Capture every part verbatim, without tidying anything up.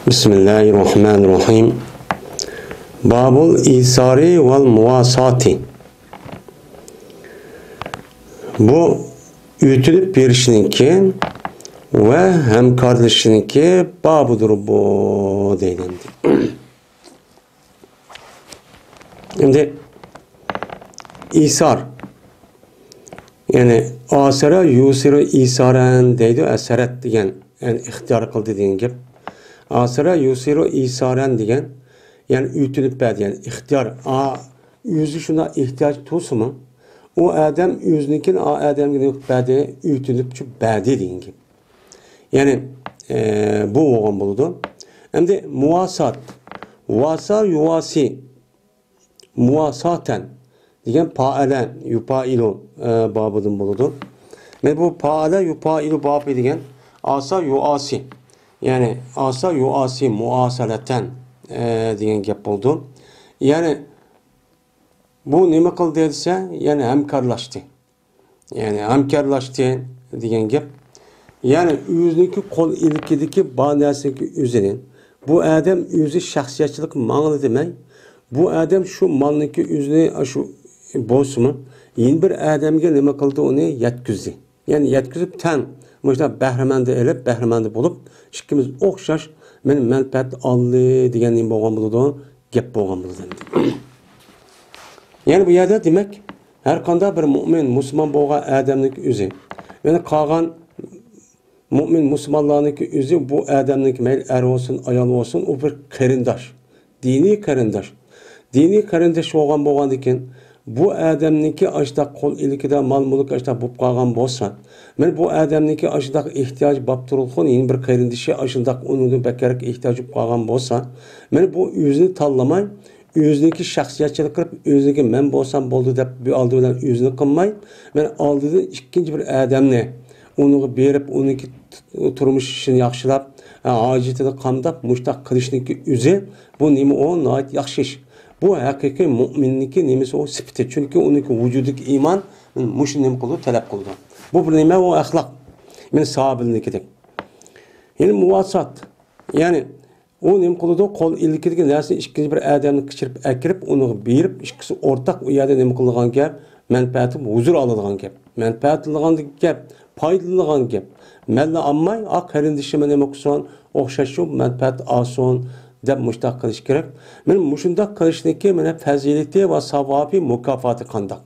بسم الله الرحمن الرحيم. باب الإيثار والمواساة. بۇ ئۆتۈنۈپ بېرىشنىڭكى ۋە ھەمكارلىشىشنىڭكى بابىدۇر بۇ، دەيدۇ. ئەمدى ئىسار، يەنى ئاسەرە يۇسىرۇ ئىسارەن دەيدۇ، ئەسەرەت دېگەن، يەنى ئىختىيار قىلدى دېگەن گەپ. ئاسەرە يۇسىرۇ ئىسارەن دېگەن، يەنى ئۆتۈنۈپ بەردى، يەنى ئىختىيار، ئا، ئۆزى شۇنداق ئېھتىياج تۇرسىمۇ، ئۇ ئادەم ئۆزىنىڭكىنى ئا ئادەمگە نېمە قىلىپ بەردى، ئۆتۈنۈپچۇ بەردى دېگەن گەپ. يەنى، ئە، بۇ بولغان بولىدۇ. ئەمدى مۇۋاسات، ۋاسا يۇۋاسى، مۇۋاساتەن دېگەن پائەلە يۇپائىلۇ، ئە، بابىدىن بولىدۇ. مەن بۇ پائەلە يۇپائىلۇ بابى دېگەن ئاسا يۇئاسى، يەنى ئاسا يۇئاسى مۇئاسەلەتەن، ئە، دېگەن گەپ بولىدۇ. يەنى بۇ نېمە قىلدى دېسە، يەنى ھەمكارلاشتى. يەنى ھەمكارلاشتى دېگەن گەپ. يەنى ئۆزىنىڭكى قول ئىلكىدىكى بار نەرسىنىڭكى ئۆزىنى بۇ ئادەم ئۆزى شەخسىيەتچىلىك ماڭىلا دېمەي، بۇ ئادەم شۇ مالنىڭكى ئۆزىنى شۇ بولسىمۇ، يەنە بىر ئادەمگە نېمە قىلدى، ئۇنى يەتكۈزدى. يەنى يەتكۈزۈپ تەڭ مۇشۇنداق بەھرىمەندە ئېلىپ، بەھرىمەندە بولۇپ، ئىككىمىز ئوخشاش مەن مەنپەئەت ئالدى دېگەن نېمە بولغان بولىدۇ؟ گەپ بولغان بولىدۇ ئەمدى. يەنى بۇ يەردە دېمەك، ھەر قانداق بىر مۇئمىن، مۇسۇلمان بولغان ئادەمنىڭكى ئۆزى، يەنى قالغان مۇئمىن مۇسۇلمانلارنىڭكى ئۆزى بۇ ئادەمنىڭكى مەيلى ئەر بولسۇن، ئايال بولسۇن، ئۇ بىر قېرىنداش، دىنىي قېرىنداش. دىنىي قېرىنداش بولغان بولغاندىكىن، بۇ ئادەمنىڭكى ئاشۇنداق قول ئىلكىدە مال-مۈلۈك ئاشۇنداق بولۇپ قالغان بولسا، مەن بۇ ئادەمنىڭكى ئاشۇنداق ئېھتىياجى بولۇپ تۇرۇلغان يەنە بىر قېرىندىشى ئاشۇنداق ئۇنىڭدىن بەكرەك ئېھتىياجى بولۇپ قالغان بولسا، مەن بۇ ئۆزىنى تاللىماي، ئۆزىنىڭكى شەخسىيەتچىلىك قىلىپ، ئۆزىنىڭكى مەن بولسام بولدى دەپ بىر ئالدى بىلەن ئۆزىنى قىلماي، مەن ئالدىدىن ئىككىنچى بىر ئادەمنى ئۇنىڭغا بېرىپ، ئۇنىڭكى تۇرمۇش ئىشىنى ياخشىلاپ، ھاجىتىنى قامداپ، مۇشۇنداق قىلىشنىڭكى ئۆزى، بۇ نېمە ئۇ؟ ناھايىتى ياخشى ئىش. بۇ ھەقىقىي مۇئمىننىڭكى نېمىسى ئۇ؟ سۈپىتى. چۈنكى ئۇنىڭكى ۋۇجۇدىدىكى ئىمان مۇشۇنى نېمە قىلىدۇ؟ تەلەپ قىلىدۇ. بۇ بىر نېمە ئۇ؟ ئەخلاق. مەن ساھابىلىرىنىڭكىدەك. يەنى مۇۋاسات. يەنى ئۇ نېمە قىلىدۇ؟ قول ئىلكىدىكى نەرسىنى ئىككىنچى بىر ئادەمنى قېچىرىپ ئەكىرىپ، ئۇنىڭغا بېرىپ، ئىككىسى ئورتاق ئۇ يەردە نېمە قىلىدىغان گەپ؟ مەنپەئەت، ھۇزۇر ئالىدىغان گەپ. مەنپەئەتلىنىدىغان گەپ، پايدىلىنىدىغان گەپ. مەنلا ئالماي، ئا، قېرىندىشىمۇ نېمە قىلسۇن، ئوخشاش شۇ مەنپەئەت ئالسۇن دەپ مۇشۇنداق قىلىش كېرەك. مانا مۇشۇنداق قىلىشنىڭكى مانا پەزىلىتى ۋە ساۋابى، مۇكاپاتى قانداق؟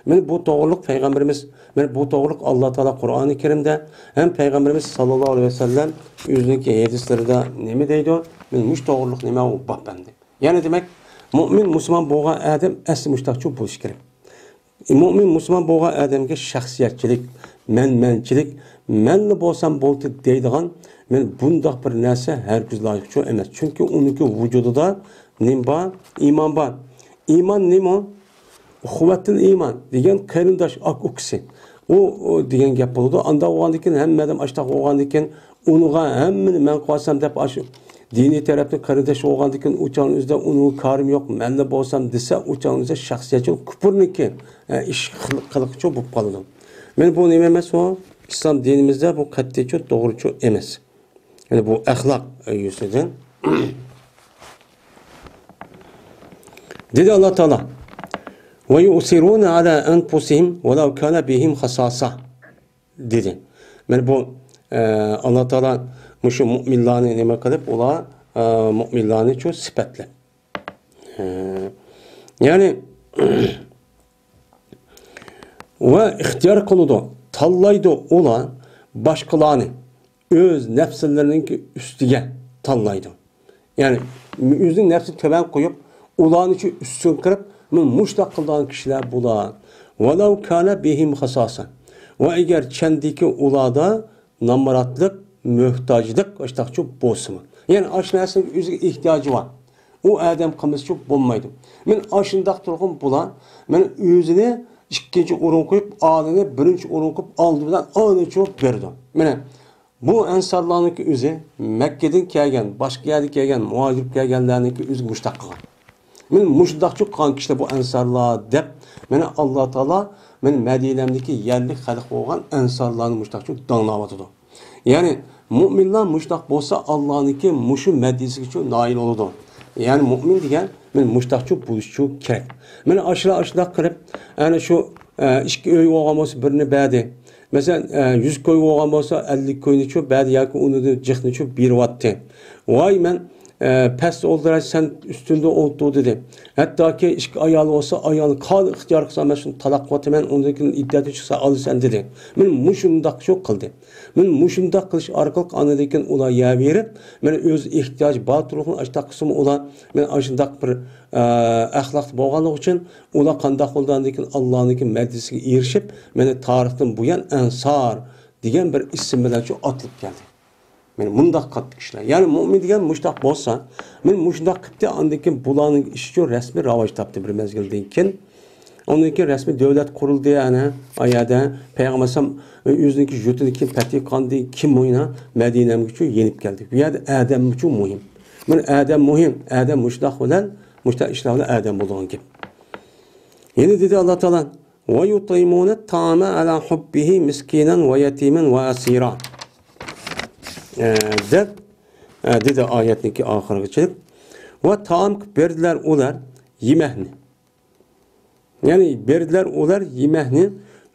مانا بۇ توغرىلىق پەيغەمبىرىمىز، مانا بۇ توغرىلىق ئاللا تائالا قۇرئانى كەرىمدە ھەم پەيغەمبىرىمىز ساللاللاھۇ ئەلەيھى ۋەسەللەم ئۆزىنىڭكى ھەدىسلىرىدە نېمە دەيدۇ؟ مانا مۇشۇ توغرىلىق نېمە ئۇ باب ئەمدى. يەنى دېمەك، مۇئمىن مۇسۇلمان بولغان ئادەم ئەسلى مۇشۇنداقچۇ بولۇشى كېرەك. مۇئمىن مۇسۇلمان بولغان ئادەمگە شەخسىيەتچىلىك، مەنمەنچىلىك، مەنلا بولسام بولدى دەيدىغان، مانا بۇنداق بىر نەرسە ھەرگىز لايىقچۇ ئەمەس. چۈنكى ئۇنىڭكى ۋۇجۇدىدا نېمە بار؟ ئىمان بار. ئىمان نېمە؟ ئۇخۋەتتىن ئىمان دېگەن قېرىنداش، ئاكا ئۇكىسى. ئۇ، ئۇ دېگەن گەپ بولىدۇ. ئاندا بولغاندىكىن، ھەممە ئادەم ئاشتاق بولغاندىكىن، ئۇنىڭغا ھەممىنى مەن قىلسام دەپ، ئاشۇ دىنىي تەرەپتىن قېرىنداش بولغاندىكىن، ئۇ چاغنىڭ ئۆزىدە ئۇنىڭ كارىم يوق، مەنلا بولسام دېسە، ئۇ چاغنىڭ ئۆزىدە شەخسىيەتچىلىك كۇپۇرنىڭكى، ئە، ئىش قىل-، قىلىقىچۇ بولۇپ قالىدۇ. مانا بۇ نېمە ئەمەس ئۇ؟ ئىسلام دىنىمىزدە بۇ قەتئىيچۇ توغرىچۇ ئەمەس. يەنى بۇ ئەخلاق يۈزىدىن. دېدى ئاللا تائالا، «وَيُؤْثِرُونَ عَلَى أَنْفُسِهِمْ وَلَوْ كَانَ بِهِمْ خَصَاصَةٌ» دېدى. مانا بۇ، ئە، ئاللا تائالا مۇشۇ مۇئمىنلارنى نېمە قىلىپ، ئۇلار، ئە، مۇئمىنلارنى شۇ سۈپەتلەپ. ئە، يەنى، ۋە ئىختىيار قىلىدۇ، تاللايدۇ ئۇلار باشقىلارنى ئۆز نەپسلىرىنىڭكى ئۈستىگە تاللايدۇ. يەنى ئۆزىنىڭ نەپسىنى تۆۋەن قويۇپ، ئۇلارنى شۇ ئۈستۈن قىلىپ، مۇ-، مۇشۇنداق قىلىدىغان كىشىلەر بۇلار. «وَلَوْ كَانَ بِهِمْ خَصَاصَةٌ». ۋە ئەگەر چەندىكى ئۇلاردا نامراتلىق، مۆھتاجلىق ئاشتاقچۇ بولسىمۇ. يەنى ئاشۇ نەرسىنىڭ ئۆزىگە ئېھتىياجى بار. ئۇ ئادەم قىلمىسىچۇ بولمايدۇ. مانا ئاشۇنداق تۇرغۇن بۇلار، مانا ئۆزىنى ئىككىنچى ئورۇن قويۇپ، ئالىنى بىرىنچى ئورۇن قويۇپ، ئالدى بىلەن ئالىنىچۇ بېرىدۇ. مانا بۇ ئەنسارلارنىڭكى ئۆزى مەككىدىن كەلگەن، باشقا يەردىن كەلگەن، مۇھاجىر كەلگەنلەرنىڭكى ئۆزىگە مۇشۇنداق قىلغان. مانا مۇشۇنداقچۇ قىلغان كىشىلەر بۇ ئەنسارلار دەپ، مانا ئاللا تائالا مانا مەدىنەمدىكى يەرلىك خەلق بولغان ئەنسارلارنى مۇشۇنداقچۇ داڭلاۋاتىدۇ. يەنى مۆمىنلار مۇشۇنداق بولسا، ئاللانىڭكى مۇشۇ مەدھىيىسىگىچۇ نائىل بولىدۇ. يەنى مۆمىن دېگەن، مانا مۇشۇنداقچۇ بولۇشىچۇ كېرەك. مانا ئاشۇلار ئاشۇنداق قىلىپ، ئەنە شۇ، ئە، ئىككى ئۆي بولغان بولسا، بىرىنى بەردى. مەسىلەن، ئە، يۈز كوي بولغان بولسا، ئەللىك كوينىچۇ بەردى ياكى ئۇنىڭدىن جىقنىچۇ بېرىۋاتتى. ۋاي، مەن، ئە، پەستە ئولتۇراي، سەن ئۈستۈندە ئولتۇر، دېدى. ھەتتاكى ئىككى ئايال بولسا، ئايالنى قانۇن ئىختىيار قىلسا، مەن شۇنى تالاق قىلىۋاتىمەن، ئۇنىڭدىن كېيىن ئىددەتنى چىقسا ئالىسەن، دېدى. مانا مۇشۇنداقچۇ قىلدى. مانا مۇشۇنداق قىلىش ئارقىلىق ئاندىن كېيىن ئۇلار يەۋېرىپ، مانا ئۆز ئېھتىياجى بار تۇرۇقنى ئاشۇنداق قىلسىمۇ ئۇلار، مانا ئاشۇنداق بىر، ئە، ئەخلاقتا بولغانلىقى ئۈچۈن ئۇلار قانداق بولدى ئاندىن كېيىن ئاللانىڭكى مەدھىيىسىگە ئېرىشىپ، مانا تارىختىن بۇيان ئەنسار دېگەن بىر ئىسىم بىلەن شۇ ئاتىلىپ كەلدى. مانا مۇنداق قاتتىق كىشىلەر. يەنى مۆمىن دېگەن مۇشۇنداق بولسا، مانا مۇشۇنداق قىپتى، ئاندىن كېيىن بۇلارنىڭ ئىشىچۇ رەسمىي راۋاج تاپتى بىر مەزگىلدىن كېيىن. ئۇنىڭدىن كېيىن رەسمىي دۆلەت قۇرۇلدى، ئەنە، ئايەدە پەيغەمبەر ئەلەيھىسسالام ئۆزىنىڭكى يۇرتىنى كېيىن پەتھى قىلغاندىن كېيىن مۇينا مەدىنەمگىچۇ يېنىپ كەلدى. بۇ يەردە ئادەممۇچۇ مۇھىم. مانا ئادەم مۇھىم، ئادەم مۇشۇنداق بىلەن، مۇشۇنداق ئىشلار بىلەن ئادەم بولىدىغان گەپ. يەنە دېدى ئاللا تائالا، «وَيُطْعِمُونَ الطَّعَامَ عَلَى حُبِّهِ مِسْكِينًا وَيَتِيمًا وَأَسِيرًا» ئە، دەپ، ئە، دېدى ئايەتنىڭكى ئاخىرىغىچىلىك. ۋە تائام بەردىلەر ئۇلار يېمەكنى. يەنى بەردىلەر ئۇلار يېمەكنى،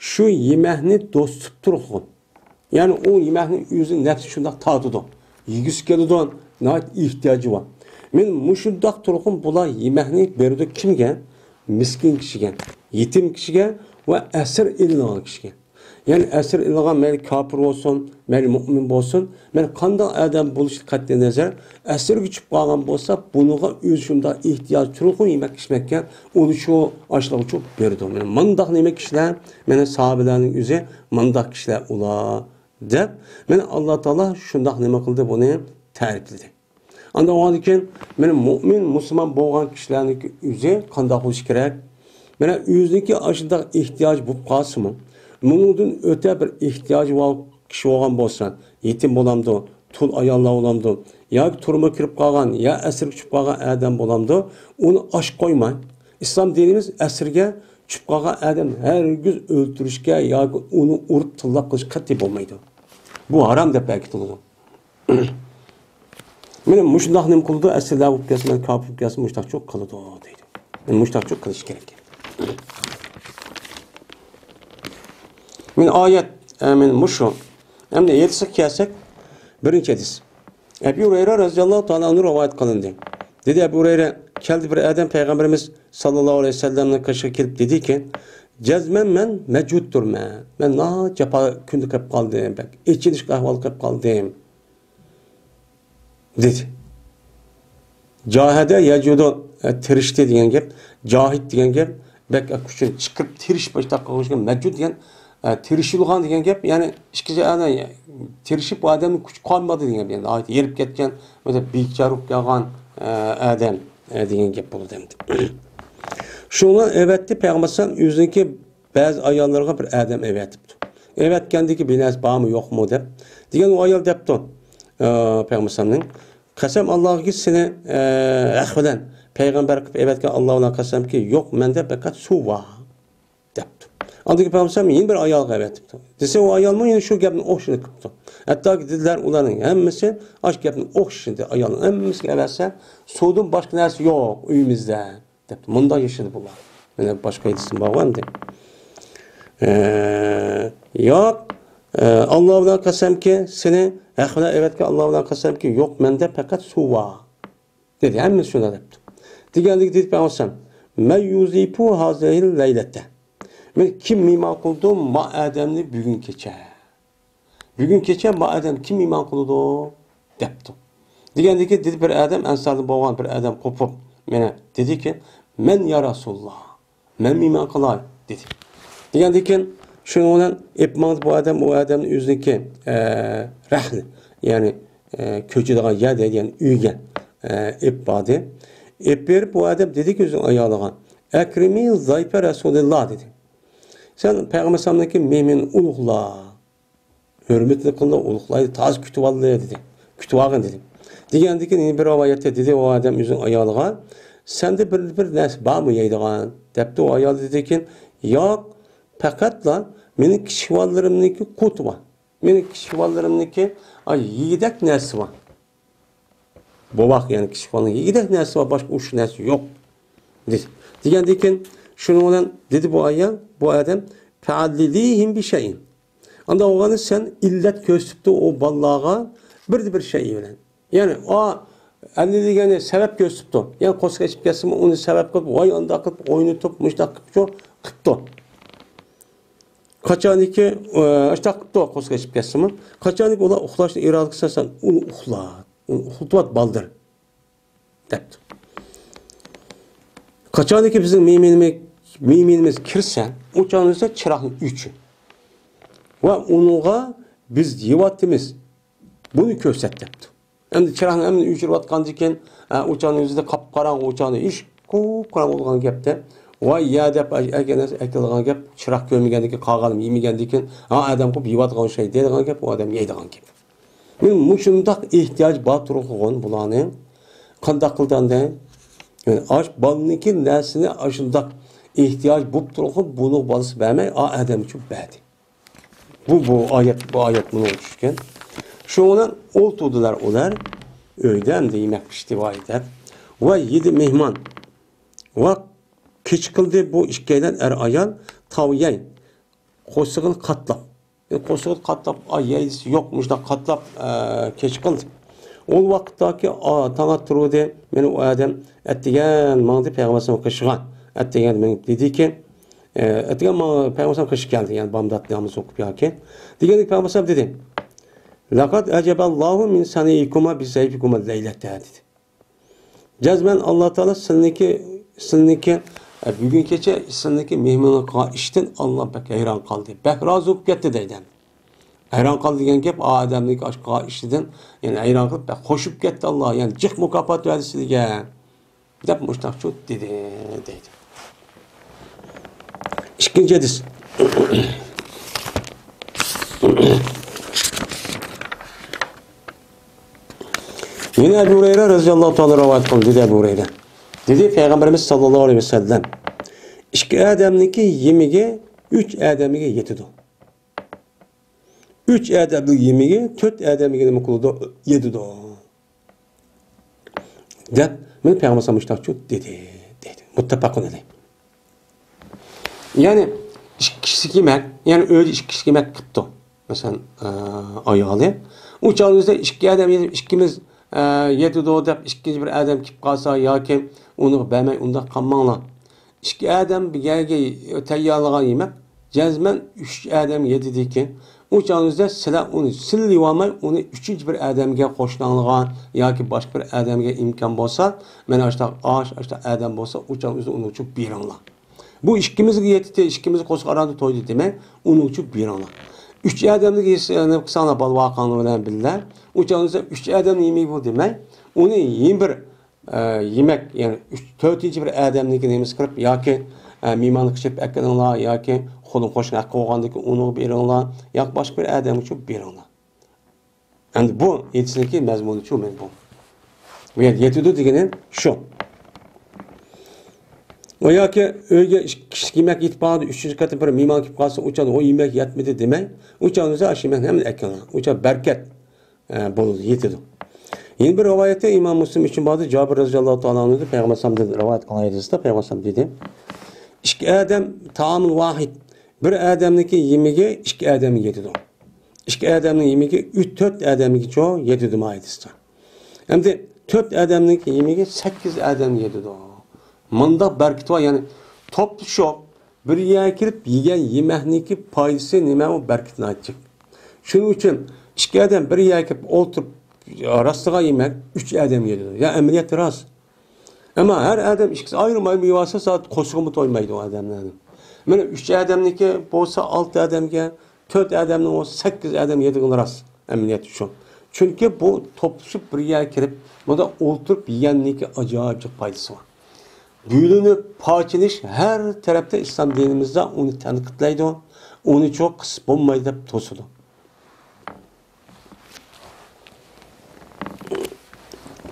شۇ يېمەكنى توسۇپ تۇرغۇن. يەنى ئۇ يېمەكنى ئۆزى نەپسى شۇنداق تارتىدۇ. يېگۈسى كېلىدۇ، ناھايىتى ئېھتىياجى بار. مانا مۇشۇنداق تۇرغۇن بۇلار يېمەكنى بېرىدۇ كىمگە؟ مىسكىن كىشىگە، يېتىم كىشىگە ۋە ئەسىر ئېلىنغان كىشىگە. يەنى ئەسىر ئېلىنغان مەيلى كاپىر بولسۇن، مەيلى مۆمىن بولسۇن، مانا قانداق ئادەم بولۇشى قەتئىينەزەر، ئەسىرگە چۈشۈپ قالغان بولسا، بۇنىڭغا ئۆزى شۇنداق ئېھتىياجى تۇرغۇن يېمەك ئىچمەككە، ئۇنى شۇ ئاشلىقىچۇ بېرىدۇ. مانا مۇنداق نېمە كىشىلەر، مانا ساھابىلەرنىڭ ئۆزى مۇنداق كىشىلەر ئۇلار. دەپ، مانا ئاللا تائالا شۇنداق نېمە قىلدى، بۇنى تەرىپلىدى. ئاندىن ئۇنىڭدىن كېيىن، مانا مۆمىن، مۇسۇلمان بولغان كىشىلەرنىڭكى ئۆزى قانداق بولۇشى كېرەك؟ مانا ئۆزىنىڭكى ئاشۇنداق ئېھتىياجى بولۇپ قالسىمۇ، مۇنىڭدىن ئۆتە بىر ئېھتىياجى بار كىشى بولغان بولسا، يېتىم بولامدۇ، تۇل ئاياللار بولامدۇ، ياكى تۈرمىگە كىرىپ قالغان، يا ئەسىرگە چۈشۈپ قالغان ئادەم بولامدۇ، ئۇنى ئاچ قويماي. ئىسلام دىنىمىز ئەسىرگە چۈشۈپ قالغان ئادەم ھەرگىز ئۆلتۈرۈشكە ياكى ئۇنى ئۇرۇپ تىللاپ قىلىش قەتئىي بولمايدۇ. بۇ ھارام دەپ ئەكېتىلىدۇ. مانا مۇشۇنداق نېمە قىلىدۇ، ئەسىرلەر بولۇپ كەلسە، مانا كاپىر بولۇپ كەلسە، مۇشۇنداقچۇ قىلىدۇ دەيدۇ. مانا مۇشۇنداقچۇ قىلىش كېرەك. مانا ئايەت، ئە، مانا مۇشۇ. ئەمدى ھەدىسكە كەلسەك، بىرىنچى ھەدىس. ئەبۇ ھۇرەيرە رەزىياللاھۇ تائالا ئەنھۇ رىۋايەت قىلىندى. دېدى ئەبۇ ھۇرەيرە، كەلدى بىر ئادەم پەيغەمبىرىمىز ساللاللاھۇ ئەلەيھى ۋەسەللەمنىڭ قېشىغا كېلىپ دېدىكى، جەزمەن مەن مەجھۇلدۇرمەن. مەن ناھايىتى جاپا كۈندە قېلىپ قالدىم، بەك ئېچىنىشلىق ئەھۋالغا قېلىپ قالدىم. دېدى. جاھەدە يەجھۇدۇ، ئە، تىرىشتى دېگەن گەپ، جاھىد دېگەن گەپ، بەك، ئە، كۈچىنى چىقىرىپ تىرىشىپ باشلاپ قىلغان مەجھۇد دېگەن، ئە، تىرىشىلغان دېگەن گەپ، يەنى ئىككىنچى ئادەم تىرىشىپ بۇ ئادەمنىڭ كۈچى قالمىدى دېگەن گەپ، يەنى ناھايىتى ھېرىپ كەتكەن، بىر بىچارە بولۇپ قالغان، ئە، ئادەم، ئە، دېگەن گەپ بولىدۇ ئەمدى. شۇڭا ئەۋەتتى پەيغەمبەر ئەلەيھىسسالام ئۆزىنىڭكى بەزى ئاياللىرىغا بىر ئادەم ئەۋەتىپتۇ. ئەۋەتكەندىكى بىر نەرسە بارمۇ يوقمۇ دەپ. دېگەن ئۇ ئايال دەپتۇ، ئە، پەيغەمبەر ئەلەيھىسسالامنىڭ، قەسەم ئاللاغا سېنى، ئە، ھەق بىلەن پەيغەمبەر قىلىپ ئەۋەتكەن ئاللا بىلەن قەسەمكى، يوق، مەندە پەقەت سۇ بار، دەپتۇ. ئاندىن كېيىن پەيغەمبەر ئەلەيھىسسالام يەنە بىر ئايالغا ئەۋەتىپتۇ. دېسە ئۇ ئايالمۇ يەنە شۇ گەپنى ئوخشىشىنى قىپتۇ. ھەتتاكى دېدىلەر ئۇلارنىڭ ھەممىسى، ئاشۇ گەپنى ئوخشىشىنى ئايالنىڭ ھەممىسىگە ئەۋەتسە، سۇدىن باشقا نەرسە يوق ئۆيىمىزدە. دەپتۇ. مۇنداق ياشىدى بۇلار. مانا باشقا ھەدىستىن بارغۇ ئەمدى. ئە، ياق، ئە، ئاللا بىلەن قەسەمكى، سېنى ھەق بىلەن ئەۋەتكەن ئاللا بىلەن قەسەمكى، يوق، مەندە پەقەت سۇ بار، دېدى. ھەممىسى شۇنداق دەپتۇ. دېگەندىكى دېدى پەيغەمبەر، مەن يۇزىپۇ ھازىھىل لەيلەتە. مانا كىم مېھمان قىلىدۇ ما ئادەمنى بۈگۈن كېچە؟ بۈگۈن كېچە ما ئادەم كىم مېھمان قىلىدۇ؟ دەپتۇ. دېگەندىكى دېدى بىر ئادەم، ئەنساردىن بولغان بىر ئادەم قوپۇپ، مانا دېدىكى، مەن يا رەسۇلاللا، مەن مېھمان قىلاي، دېدى. دېگەندىكىن شۇنىڭ بىلەن ئېلىپ ماڭدى بۇ ئادەم، ئۇ ئادەمنى ئۆزىنىڭكى، ئە، رەھنى، يەنى، ئە، كۆچىدىغان يەر دەيدىغان ئۆيگە، ئە، ئېلىپ باردى. ئېلىپ بېرىپ بۇ ئادەم دېدىكى ئۆزىنىڭ ئايالىغا، ئەكرىمى زايپە رەسۇلىللا، دېدى. سەن پەيغەمبەر ئەلەيھىسسالامنىڭكى مېھمىنىنى ئۇلۇغلا. ھۆرمىتىنى قىلدى، ئۇلۇغلايدۇ، تازا كۈتۈۋالدى دېدى. كۈتۈۋالغىن دېدى. دېگەندىكىن يەنە بىر رىۋايەتتە دېدى ئۇ ئادەم ئۆزىنىڭ ئايالىغا، سەندە بىر، بىر نەرسە بارمۇ يەيدىغان؟ دەپتۇ ئۇ ئايال دېدىكىن، ياق، پەقەتلا مېنىڭ كىچىك بالىلىرىمنىڭكى قۇتى بار. مېنىڭ كىچىك بالىلىرىمنىڭكى ئاي، يېگۈدەك نەرسە بار. بوۋاق، يەنى كىچىك بالىنىڭ يېگۈدەك نەرسە بار، باشقا ئۇششۇق نەرسە يوق. دېدى. دېگەندىن كېيىن، شۇنىڭ بىلەن دېدى بۇ ئايال، بۇ ئادەم، «فەئەللىلىھىم بىشەيئىن.» ئاندا بولغاندا سەن ئىللەت كۆرسىتىپتۇ ئۇ بالىلارغا بىر، بىر شەيئى بىلەن. يەنى، ئا، ئەللىلىگەننى سەۋەب كۆرسىتىپتۇ. يەنى قورسىقى ئېچىپ كەتسىمۇ، ئۇنى سەۋەب قىلىپ، ۋاي ئانداق قىلىپ، ئوينىتىپ، مۇشۇنداق قىلىپچۇ قىپتۇ. قاچانكى، ئە، ئاشۇنداق قىپتۇ، قورسىقى ئېچىپ كەتسىمۇ. قاچانكى ئۇلار ئۇخلاشنى ئىرادە قىلسا، سەن ئۇنى ئۇخلات. ئۇنى ئۇخلىتىۋات، بالدۇر. دەپتۇ. قاچانكى بىزنىڭ مېھمىنىمىز، مېھمىنىمىز كىرسە، ئۇ چاغدا چىراغنى ئۆچۈر. ۋە ئۇنىڭغا بىز يەۋاتىمىز. بۇنى كۆرسەت دەپتۇ. ئەمدى چىراغنى ھەممىنى ئۆچۈرۈۋاتقاندىن كېيىن، ئە، ئۇ چاغنىڭ ئۆزىدە قاپقاراڭغۇ، ئۇ چاغنىڭ ھېچ قۇپقاراڭغۇ بولغان گەپتە. ۋاي يا دەپ ئەكەلگەن گەپ، چىراغ كۆرمىگەندىن كېيىن، قالغاننى يېمىگەندىن كېيىن، ھا، ئادەم قوپ يەۋاتقان ئوخشايدۇ دەيدىغان گەپ، ئۇ ئادەم يەيدىغان گەپ. مۇشۇنداق ئېھتىياج بار تۇرغۇن بۇلارنىڭ. قانداق قىلدى ئاندىن؟ يەنى ئاش بالىنىڭكى نەرسىنى ئاشۇنداق ئېھتىياج بولۇپ تۇرغۇن بۇنىڭ بالىسى بەرمەي، ئا ئادەم ئۈچۈن بەردى. بۇ، بۇ ئايەت، بۇ ئايەت بۇنىڭغا چۈشكەن. شۇنىڭ بىلەن ئولتۇردىلار ئۇلار ئۆيدە، ئەمدى يېمەك پىشتى ۋاي دەپ. ۋە يېدى مېھمان. ۋە كېچە قىلدى بۇ ئىككىيلەن ئەر ئايال تاۋيەي قورسىقىنى قاتلاپ. قورسىقىنى قاتلاپ، ئاي، يەي دېسە يوق، مۇشۇنداق قاتلاپ، ئە، كەچ قىلدى. ئۇ ۋاقىتتاكى، ئا، تاڭ ئاتتۇرۇۋىدى، مېنى ئۇ ئادەم ئەتىگەن ماڭدى پەيغەمبەر ئەلەيھىسسالام قېشىغا. ئەتىگەن مېڭىپ دېدىكى، ئە، ئەتىگەن ماڭا پەيغەمبەر ئەلەيھىسسالام قېشىغا كەلدى، يەنى بامدات نامىزى ئوقۇپ ياكى. دېگەندىكى پەيغەمبەر ئەلەيھىسسالام دېدى، لەقەد ئەجەبەللاھۇ مىن سەنئىكۇما بىسەيفىكۇما لەيلەتە دېدى. جەزمەن ئاللا تائالا سىلىنىكى، سىلىنىكى، ئە، بۈگۈن كېچە سىلىنىكى مېھمانلىق قىلغان ئىشتىن ئاللا بەك ھەيران قالدى. بەك رازى بولۇپ كەتتى دەيدۇ. ھەيران قالدى دېگەن گەپ، ئا ئادەمنىڭكى ئاشۇ قىلغان ئىشىدىن، يەنى ھەيران قېلىپ، بەك خوش بولۇپ كەتتى ئاللا، يەنى جىق مۇكاپات بەردى سىلىگە. دەپ مۇشۇنداق چۇ دېدى، دەيدۇ. ئىككىنچى ھەدىس. يەنە ئەبۇ ھۇرەيرە رەزىياللاھۇ تائالا رىۋايەت قىلدى، دېدى ئەبۇ ھۇرەيرە. دېدى پەيغەمبىرىمىز ساللاللاھۇ ئەلەيھى ۋەسەللەم، ئىككى ئادەمنىڭكى يېمىكى ئۈچ ئادەمگە يېتىدۇ. ئۈچ ئادەمنىڭ يېمىكى تۆت ئادەمگە نېمە قىلىدۇ؟ يېتىدۇ. دەپ، مانا پەيغەمبەر مۇشۇنداق دېدى، دەيدۇ. مۇتتەپەقۇن ئەلەيھ. يەنى، ئىككى كىشىلىك يېمەك، يەنى ئۆيدە ئىككى كىشىلىك يېمەك قىپتۇ. مەسىلەن، ئە، ئايالى. ئۇ چاغدا بىزدە ئىككى ئادەم يېتىپ، ئىككىمىز، ئە، يېتىدۇ دەپ، ئىككىنچى بىر ئادەم كېلىپ قالسا ياكى ئۇنىڭغا بەرمەي ئۇنداق قالماڭلار. ئىككى ئادەم بىر يەرگە تەييارلىغان يېمەك جەزمەن ئۈچ ئادەم يېتىدىكەن. ئۇ چاغدا سىلەر ئۇنى سىلىۋالماي، ئۇنى ئۈچىنچى بىر ئادەمگە قوشۇلاڭلىغان ياكى باشقا بىر ئادەمگە ئىمكان بولسا، مانا ئاشۇنداق ئاش، ئاشۇنداق ئادەم بولسا، ئۇ چاغدا ئۇنى ئۇچۇپ بېرىڭلار. بۇ ئىككىمىزگە يېتىدۇ، ئىككىمىز قورساق ئاراندا تويدى دېمەي، ئۇنى ئۇچۇپ بېرىڭلار. ئۈچ ئادەملىك يېسە، نېمە قىلساڭلار، بالىۋاقاڭلار بىلەن بىللە. ئۇ چاغدا ئۈچ ئادەمنىڭ يېمىكى بۇ دېمەي، ئۇنى يەنە بىر ئە، يېمەك، يەنى ئۈچ، تۆتىنچى بىر ئادەمنىڭكى نېمىسى قىلىپ ياكى، ئە، مېھمانلىق قىلىپ ئەكىلىڭلار ياكى قولۇم قوشنا ھەققى بولغاندىن كېيىن ئۇنىڭغا بېرىڭلار ياكى باشقا بىر ئادەمگە چۈشۈپ بېرىڭلار. ئەمدى بۇ ھەدىسنىڭكى مەزمۇنى شۇ، مەن بۇ. بۇ يەردە يېتىدۇ دېگىنى شۇ. ئۇ ياكى ئۆيگە ئىككى كىشىلىك يېمەك يېتىپ قالدى، ئۈچىنچى قېتىم بىر مېھمان كېلىپ قالسا، ئۇ چاغدا ئۇ يېمەك يەتمىدى دېمەي، ئۇ چاغدا ئاشۇ يېمەكنى ھەممىنى ئەكىلىڭلار. ئۇ چاغدا بەرىكەت ئە، بولىدۇ، يېتىدۇ. يەنە بىر رىۋايەتتە ئىمام مۇسلىم ئۈچۈن باردا، جابىر رەزىياللاھۇ تائالا ئەنھۇدىن پەيغەمبەر ساللاللاھۇ ئەلەيھى ۋەسەللەمدىن رىۋايەت قىلغان ھەدىستە پەيغەمبەر ساللاللاھۇ ئەلەيھى ۋەسەللەم دېدى، ئىككى ئادەم تائامۇل ۋاھىد، بىر ئادەمنىڭكى يېمىكى ئىككى ئادەمگە يېتىدۇ. ئىككى ئادەمنىڭ يېمىكى ئۈچ، تۆت ئادەمگىچۇ يېتىدۇ ما ھەدىستە. ئەمدى تۆت ئادەمنىڭكى يېمىكى سەككىز ئادەمگە يېتىدۇ. مۇنداق بەرىكىتى بار، يەنى توپلىشىپ بىر يەرگە كېلىپ يېگەن يېمەكنىڭكى پايدىسى نېمە، ئۇ بەرىكىتى ناھايىتى جىق. شۇنىڭ ئۈچۈن ئىككى ئادەم بىر يەرگە كېلىپ ئولتۇرۇپ راسلىغان يېمەك ئۈچ ئادەمگە يېتىدۇ. يا ئەمەلىيەتتە راست. ئەمما ھەر ئادەم ئىككىسى ئايرىم-ئايرىم يېۋالسا، سائەت قورسىقىمۇ تويمايدۇ ئۇ ئادەملەرنىڭ. مانا ئۈچ ئادەمنىڭكى بولسا ئالتە ئادەمگە، تۆت ئادەمنىڭ بولسا سەككىز ئادەمگە يېتىدىغىنى راست ئەمەلىيەتتە شۇ. چۈنكى بۇ توپلىشىپ بىر يەرگە كىرىپ، بۇندا ئولتۇرۇپ يېگەننىڭكى ئاجايىپ جىق پايدىسى بار. بۆلۈنۈپ پارچىلىنىش ھەر تەرەپتە ئىسلام دىنىمىزدا ئۇنى تەنقىدلەيدۇ، ئۇنى چوق قىسىپ بولمايدۇ دەپ توسىدۇ.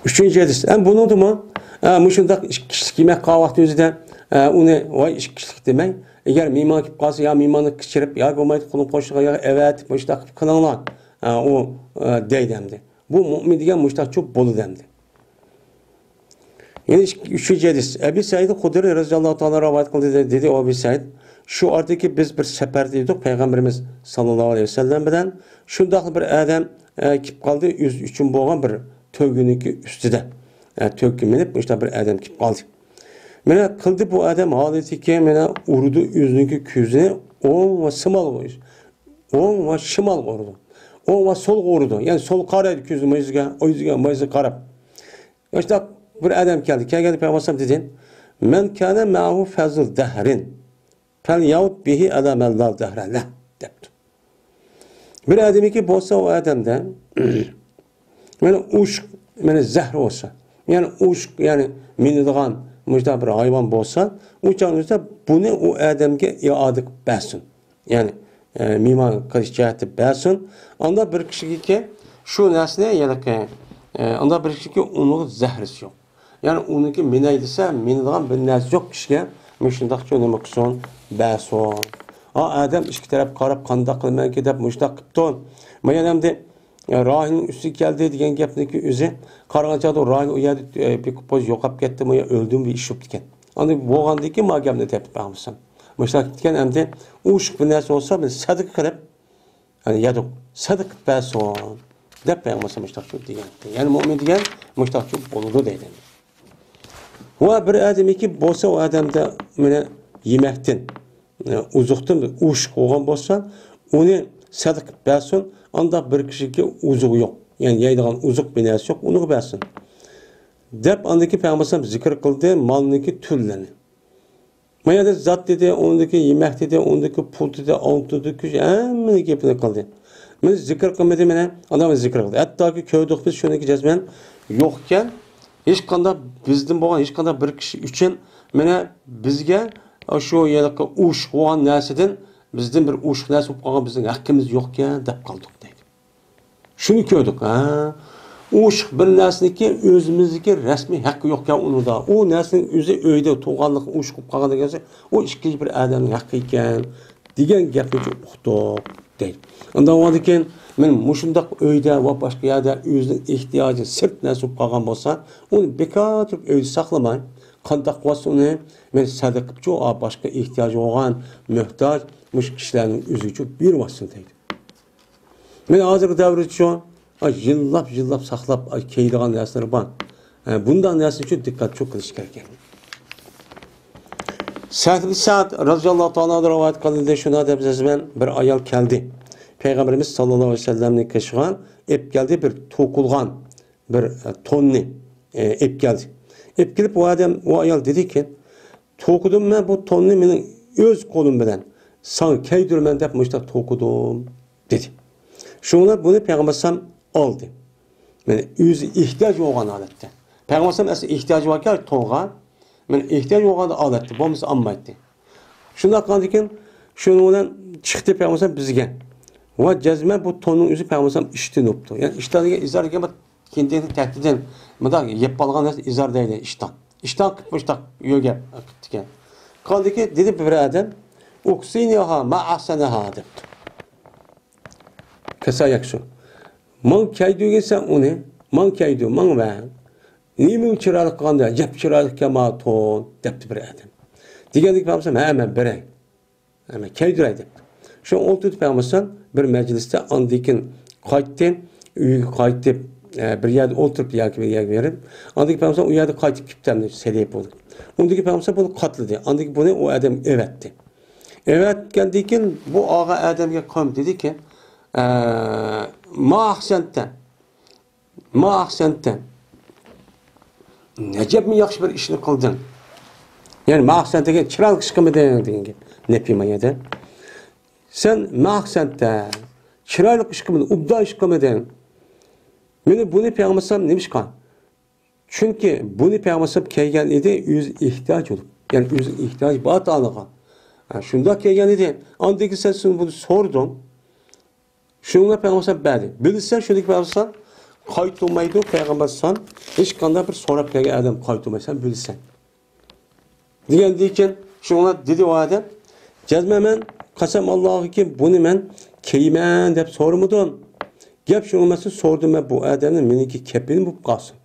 ئۈچىنچى ھەدىس. ھەم بۇنىڭدىمۇ، ئە، مۇشۇنداق ئىككى كىشىلىك يېمەك قىلغان ۋاقتىمىزدا، ئە، ئۇنى، ۋاي، ئىككى كىشىلىك دېمەي، ئەگەر مېھمان كېلىپ قالسا، يا مېھماننى كەچۈرۈپ، يا بولمايدۇ، قولۇم قوشنىغا يا ئەۋەتىپ، مۇشۇنداق قىلىپ قىلىڭلار. ئە، ئۇ، ئە، دەيدۇ ئەمدى. بۇ مۆمىن دېگەن مۇشتاقچۇ بولىدۇ ئەمدى. يەنە ئىككى، ئۈچىنچى ھەدىس. ئەبى سەئىد خۇدرى رەزىياللاھۇ تائالا رىۋايەت قىلدى، دېدى، دېدى ئۇ ئەبى سەئىد، شۇ ئارىدىكى بىز بىر سەپەردە ئىدۇق پەيغەمبىرىمىز ساللاللاھۇ ئەلەيھى ۋەسەللەم بىلەن. شۇنداقلا بىر ئادەم، ئە، كېلىپ قالدى، ئۆزى ئۈچۈن بولغان بىر تۆگىنىڭكى ئۈستىدە. ئە، تۆگىگە مىنىپ، مۇشۇنداق بىر ئادەم كېلىپ قالدى. مانا قىلدى بۇ ئادەم ھالىتىكى، مانا ئۇرىدۇ ئۆزىنىڭكى كۆزىنى ئوڭ ۋە شىمالغا، ئوڭ ۋە شىمالغا ئۇرىدۇ. ئوڭ ۋە سولغا ئۇرىدۇ. يەنى سول قارايدۇ كۆزى مايزىغا، ئۆزىگە، مايزىغا قاراپ. شۇنداق بىر ئادەم كەلدى. كەلگەندە پەيغەمبەر ئەلەيھىسسالام دېدى، مەن كانە مەئەھۇ فەزلۇ دەھرىن فەليەئۇد بىھى ئەلا مەن لا دەھرە لەھ، دەپتۇ. بىر ئادەمكى بولسا ئۇ ئادەمدە، مانا ئوشۇق، مانا زەھەر بولسا، يەنى ئوشۇق، يەنى مىنىدىغان مۇشۇنداق بىر ھايۋان بولسا، ئۇ چاغدا بۇنى ئۇ ئادەمگە ئىئادە قىلىپ بەرسۇن. يەنى، ئە، مېھمان قىلىش جەھەتتە بەرسۇن. ئاندا بىر كىشىگىكى شۇ نەرسىنى، يەنى، ئە، ئاندا بىر كىشىگىكى ئۇنىڭ زەھرىسى يوق. يەنى ئۇنىڭكى مىنەي دېسە، مىنىدىغان بىر نەرسە يوق كىشىگە مۇشۇنداقچۇ نېمە قىلسۇن، بەرسۇن. ئا، ئادەم ئىككى تەرەپ قاراپ، قانداق قىلىمەنكى دەپ مۇشۇنداق قىپتۇ. مانا ئەمدى، ئە، راھىلنىڭ ئۈستىگە كەلدى دېگەن گەپنىڭكى ئۆزى، قارىغان چاغدا راھىل ئۇ يەردە، ئە، بىر پوز يوقاپ كەتتى، مانا ئۆلدىمۇ بىر ئىش بوپتىكەن. ئاندىن بولغاندىن كېيىن ما گەپنى تېپىپ بەرمىسەم. مۇشۇنداق كېتىكەن ئەمدى، ئۇ ئىش بىر نەرسە بولسا، بىر سەدىقە قىلىپ، يەنى يەدۇق. سەدىقە قىلىپ بەرسۇن، دەپ پەيغەمبەر مۇشتاقچۇ دېگەن. يەنى مۆمىن دېگەن مۇشتاقچۇ بولىدۇ دەيدۇ. ۋە بىر ئادەمكى بولسا، ئۇ ئادەمدە مانا يېمەكتىن، ئوزۇقتىن ئوشۇق بولغان بولسا، ئۇنى سەدىقە قىلىپ بەرسۇن. ئانداق بىر كىشىگە ئوزۇقى يوق، يەنى يەيدىغان ئوزۇق بىر نەرسە يوق، ئۇنىڭغا بەرسۇن، دەپ ئاندىكى پەيغەمبەر زىكىر قىلدى مالنىكى تۈرلىرىنى. ما يەردە زات دېدى، ئۇندىكى يېمەك دېدى، ئۇندىكى پۇل دېدى، ئالتۇن دېدى، كۈچ، ھەممىنى گېپىنى قىلدى. مەن زىكىر قىلمىدى، مانا ئادام زىكىر قىلدى. ھەتتاكى كۆردۇق بىز شۇنىڭكى جەزمەن يوق ئىكەن. ھېچقانداق بىزدىن بولغان ھېچقانداق بىر كىشى ئۈچۈن مانا بىزگە شۇ يەنىكى ئوشۇق بولغان نەرسىدىن بىزدىن بىر ئوشۇق نەرسە بولۇپ قالغان بىزنىڭ ھەققىمىز يوق ئىكەن دەپ قالدۇق دەيدۇ. شۇنى كۆردۇق، ھە. ئوشۇق بىر نەرسىنىڭكى ئۆزىمىزدىكى رەسمىي ھەققى يوقكەن ئۇنىڭدا. ئۇ نەرسىنىڭ ئۆزى ئۆيدە تۇغقانلىق ئوشۇق بولۇپ قالغان دېگەن ئۇ ئىككىنچى بىر ئادەمنىڭ ھەققى ئىكەن دېگەن گەپنى ئۇقتۇق دەيدۇ. ئاندىن ئاندىن كېيىن مەن مۇشۇنداق ئۆيدە ۋە باشقا يەردە ئۆزىنىڭ ئېھتىياجى سىرت نەرسە بولۇپ قالغان بولسا، ئۇنى بىكار تۇرۇپ ئۆيدە ساقلىماي، قانداق قىلسا ئۇنى مەن سەدىقە قىلىپچۇ، باشقا ئېھتىياجى بولغان، موھتاج، مۇشۇ كىشىلەرنىڭ ئۆزىگىچۇ بېرىۋاتسۇن دەيدۇ. مانا ھازىرقى دەۋردىچۇ، ئاي، يىللاپ، يىللاپ ساقلاپ، ئاي، كىيىدىغان نەرسىلىرى بار. ھە، بۇنداق نەرسىچۇ دىققەتچۇ قىلىش كېرەك. سەھل بىن سەئد رەزىياللاھۇ تائالا ئەنھۇ رىۋايەت قىلىندى، شۇنداق دەپ يازىمەن، بىر ئايال كەلدى. پەيغەمبىرىمىز ساللاللاھۇ ئەلەيھى ۋەسەللەمنى قېشىغا ئېلىپ كەلدى، بىر توقۇلغان بىر، ئە، توننى، ئە، ئېلىپ كەلدى. ئېلىپ كېلىپ، ئۇ ئادەم، ئۇ ئايال دېدىكى، توقۇدۇم مەن بۇ توننى، مېنىڭ ئۆز قولۇم بىلەن ساڭا كىيدۈرىمەن دەپ مۇشۇنداق توقۇدۇم، دېدى. شۇڭا بۇنى پەيغەمبەر ئەلەيھىسسالام ئالدى. مانا ئۆزى ئېھتىياج بولغان ھالەتتە. پەيغەمبەر ئەلەيھىسسالام ئەسلى ئېھتىياجى باركەن تونغا، مانا ئېھتىياج بولغان ھالەتتە، بولمىسا ئالمايتتى. شۇنداق قىلغاندىن كېيىن شۇنىڭ بىلەن چىقتى پەيغەمبەر ئەلەيھىسسالام بىزگە. ۋە جەزمەن بۇ توننىڭ ئۆزى پەيغەمبەر ئەلەيھىسسالام ئىشتىن بوپتۇ. يەنى ئىشتان دېگەن ئىزار دېگەن بۇ كىندىكنى تەھدىتىدىن مۇنداق يەپ قالغان نەرسە ئىزار دەيدۇ، ئىشتان. ئىشتان قىلىپ مۇشتاق يۆگەپ قىپتىكەن. قالدىكى دېدى بىر ئادەم، ئۇكسىنىھا ما ئەھسەنىھا دەپتۇ. كەسا يەكسۇ. ماڭ كەيدۈگىسەن ئۇنى، ماڭ كەيدۈ، ماڭ ۋە. نېمە چىرايلىق قىلغاندا، يەپ چىرايلىق كەما تون دەپتۇ بىر ئادەم. دېگەندىكى پەيغەمبەر ھە، مەن بېرەي. مەن كەيدۈرەي دەپتۇ. شۇ ئولتۇردى پەيغەمبەر بىر مەجلىستە، ئاندىن كېيىن قايتتى، ئۆيگە قايتىپ، ئە، بىر يەردە ئولتۇرۇپ ياكى بىر يەرگە بېرىپ، ئاندىن كېيىن پەيغەمبەر ئۇ يەردە قايتىپ كېپتۇ، سەدىپ بولدى. ئۇندىن كېيىن پەيغەمبەر بۇنى قاتلىدى، ئاندىن كېيىن بۇنى ئۇ ئادەم ئەۋەتتى. ئەۋەتكەندىن كېيىن بۇ ئالغان ئادەمگە قويۇپ دېدىكى، ئە، ما ئەھسەنتە. ما ئەھسەنتە. نەجەبمۇ ياخشى بىر ئىشنى قىلدىڭ. يەنى ما ئەھسەنتە دېگەن چىرايلىق ئىش قىلمىدىڭ دېگەن گەپ. نەپى ما يەردە. سەن ما ئەھسەنتە. چىرايلىق ئىش قىلمىدىڭ، ئوبدان ئىش قىلمىدىڭ. مانا بۇنى پەيغەمبەر ئەلەيھىسسالام نېمىشقا؟ چۈنكى بۇنى پەيغەمبەر ئەلەيھىسسالام كىيگەن ئىدى، ئۆزى ئېھتىياج بولۇپ. يەنى ئۆزى ئېھتىياج بار تالىغا. ھە، شۇنداق كىيگەن ئىدى. ئاندىن كېيىن سەن بۇنى سورىدىڭ. شۇنىڭغا پەيغەمبەر ئەلەيھىسسالام بەردى. بىلسە شۇنى پەيغەمبەر ئەلەيھىسسالام قايتۇرمايدۇ، پەيغەمبەر ئەلەيھىسسالام ھېچقانداق بىر سوراپ كەلگەن ئادەم قايتۇرمايسەن، بىلسەن. دېگەندىن كېيىن شۇڭا دېدى ئۇ ئادەم، جەزمەن مەن قەسەم ئاللاھكى بۇنى مەن كىيىمەن دەپ سورىمىدىم. گەپ شۇنىڭ ئەمەس، سورىدىم مەن بۇ ئادەمنى، مېنىڭكى كەپىنىم بولۇپ قالسۇن.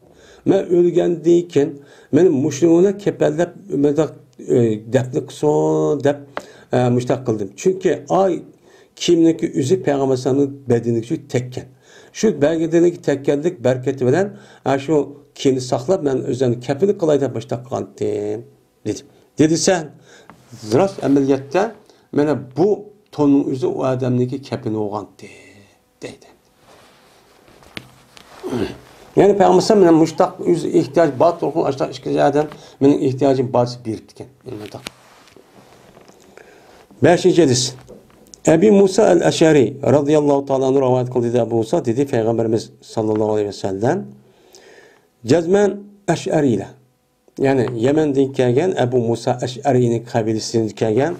مەن ئۆلگەندىن كېيىن مېنى مۇشۇنىڭ بىلەن كەپەنلەپ، مۇنداق، ئۆي دەپنە قىلسۇن دەپ، ئە، مۇشۇنداق قىلدىم. چۈنكى ئاي كىيىمنىڭكى ئۆزى پەيغەمبەر ئەلەيھىسسالامنىڭ بەدىنىگە تەگكەن. شۇ بەدىنىگە تەگكەنلىك بەرىكىتى بىلەن، ئە، شۇ كىيىمنى ساقلاپ، مەن ئۆزۈمنى كەپىنلىك قىلاي دەپ مۇشۇنداق قىلغانتىم. دېدى. دېدى، سەن راست ئەمەلىيەتتە مانا بۇ توننىڭ ئۆزى ئۇ ئادەمنىڭكى كەپىنى بولغانتى، دەيدۇ. يەنى پەيغەمبەر مانا مۇشتاق ئۆز ئېھتىياجى بار تۇرغان ئاشتاق ئىككى ئادەم مېنىڭ ئېھتىياجىم بارسا بېرىپتىكەن. مۇنداق. بەشىنچى ھەدىس. ئەبى مۇسا ئەل ئەشئەرى رەزىياللاھۇ تائالا ئەنھۇ رىۋايەت قىلدى دېدى، ئەبۇ مۇسا دېدى، پەيغەمبىرىمىز ساللاللاھۇ ئەلەيھى ۋەسەللەم، جەزمەن ئەشئەرىيلەر. يەنى يەمەندىن كەلگەن ئەبۇ مۇسا ئەشئەرىنىڭ قەبىلىسىدىن كەلگەن،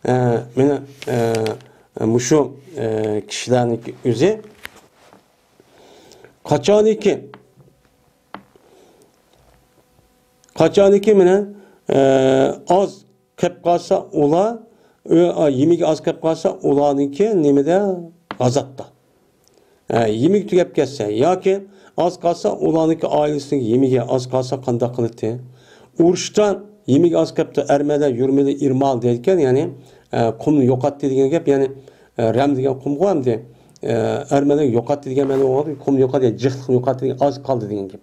ئە، مانا، ئە، مۇشۇ، ئە، كىشىلەرنىڭ ئۆزى قاچانكى، قاچانكى مانا، ئە، ئاز قېلىپ قالسا ئۇلار، ئۆ-، ئا، يېمىكى ئاز قېلىپ قالسا ئۇلارنىڭكى نېمىدە؟ غازاتتا. ھە، يېمىكى تۈگەپ كەتسە ياكى ئاز قالسا، ئۇلارنىڭكى ئائىلىسىنىڭ يېمىكى ئاز قالسا قانداق قىلىتتى؟ ئۇرۇشتا يېمىكى ئاز قېلىپتۇ، ئەرمەنلەر يۇرمىلى ئىرمال دەيدىكەن، يەنى، ئە، قۇمنى يوقاتتى دېگەن گەپ، يەنى، ئە، رەم دېگەن قۇمغۇ ئەمدى، ئە، ئەرمەنلەر يوقاتتى دېگەن مەنە بولغان، قۇمنى يوقاتتى، يەنى جىقلىقنى يوقاتتى دېگەن ئاز قالدى دېگەن گەپ.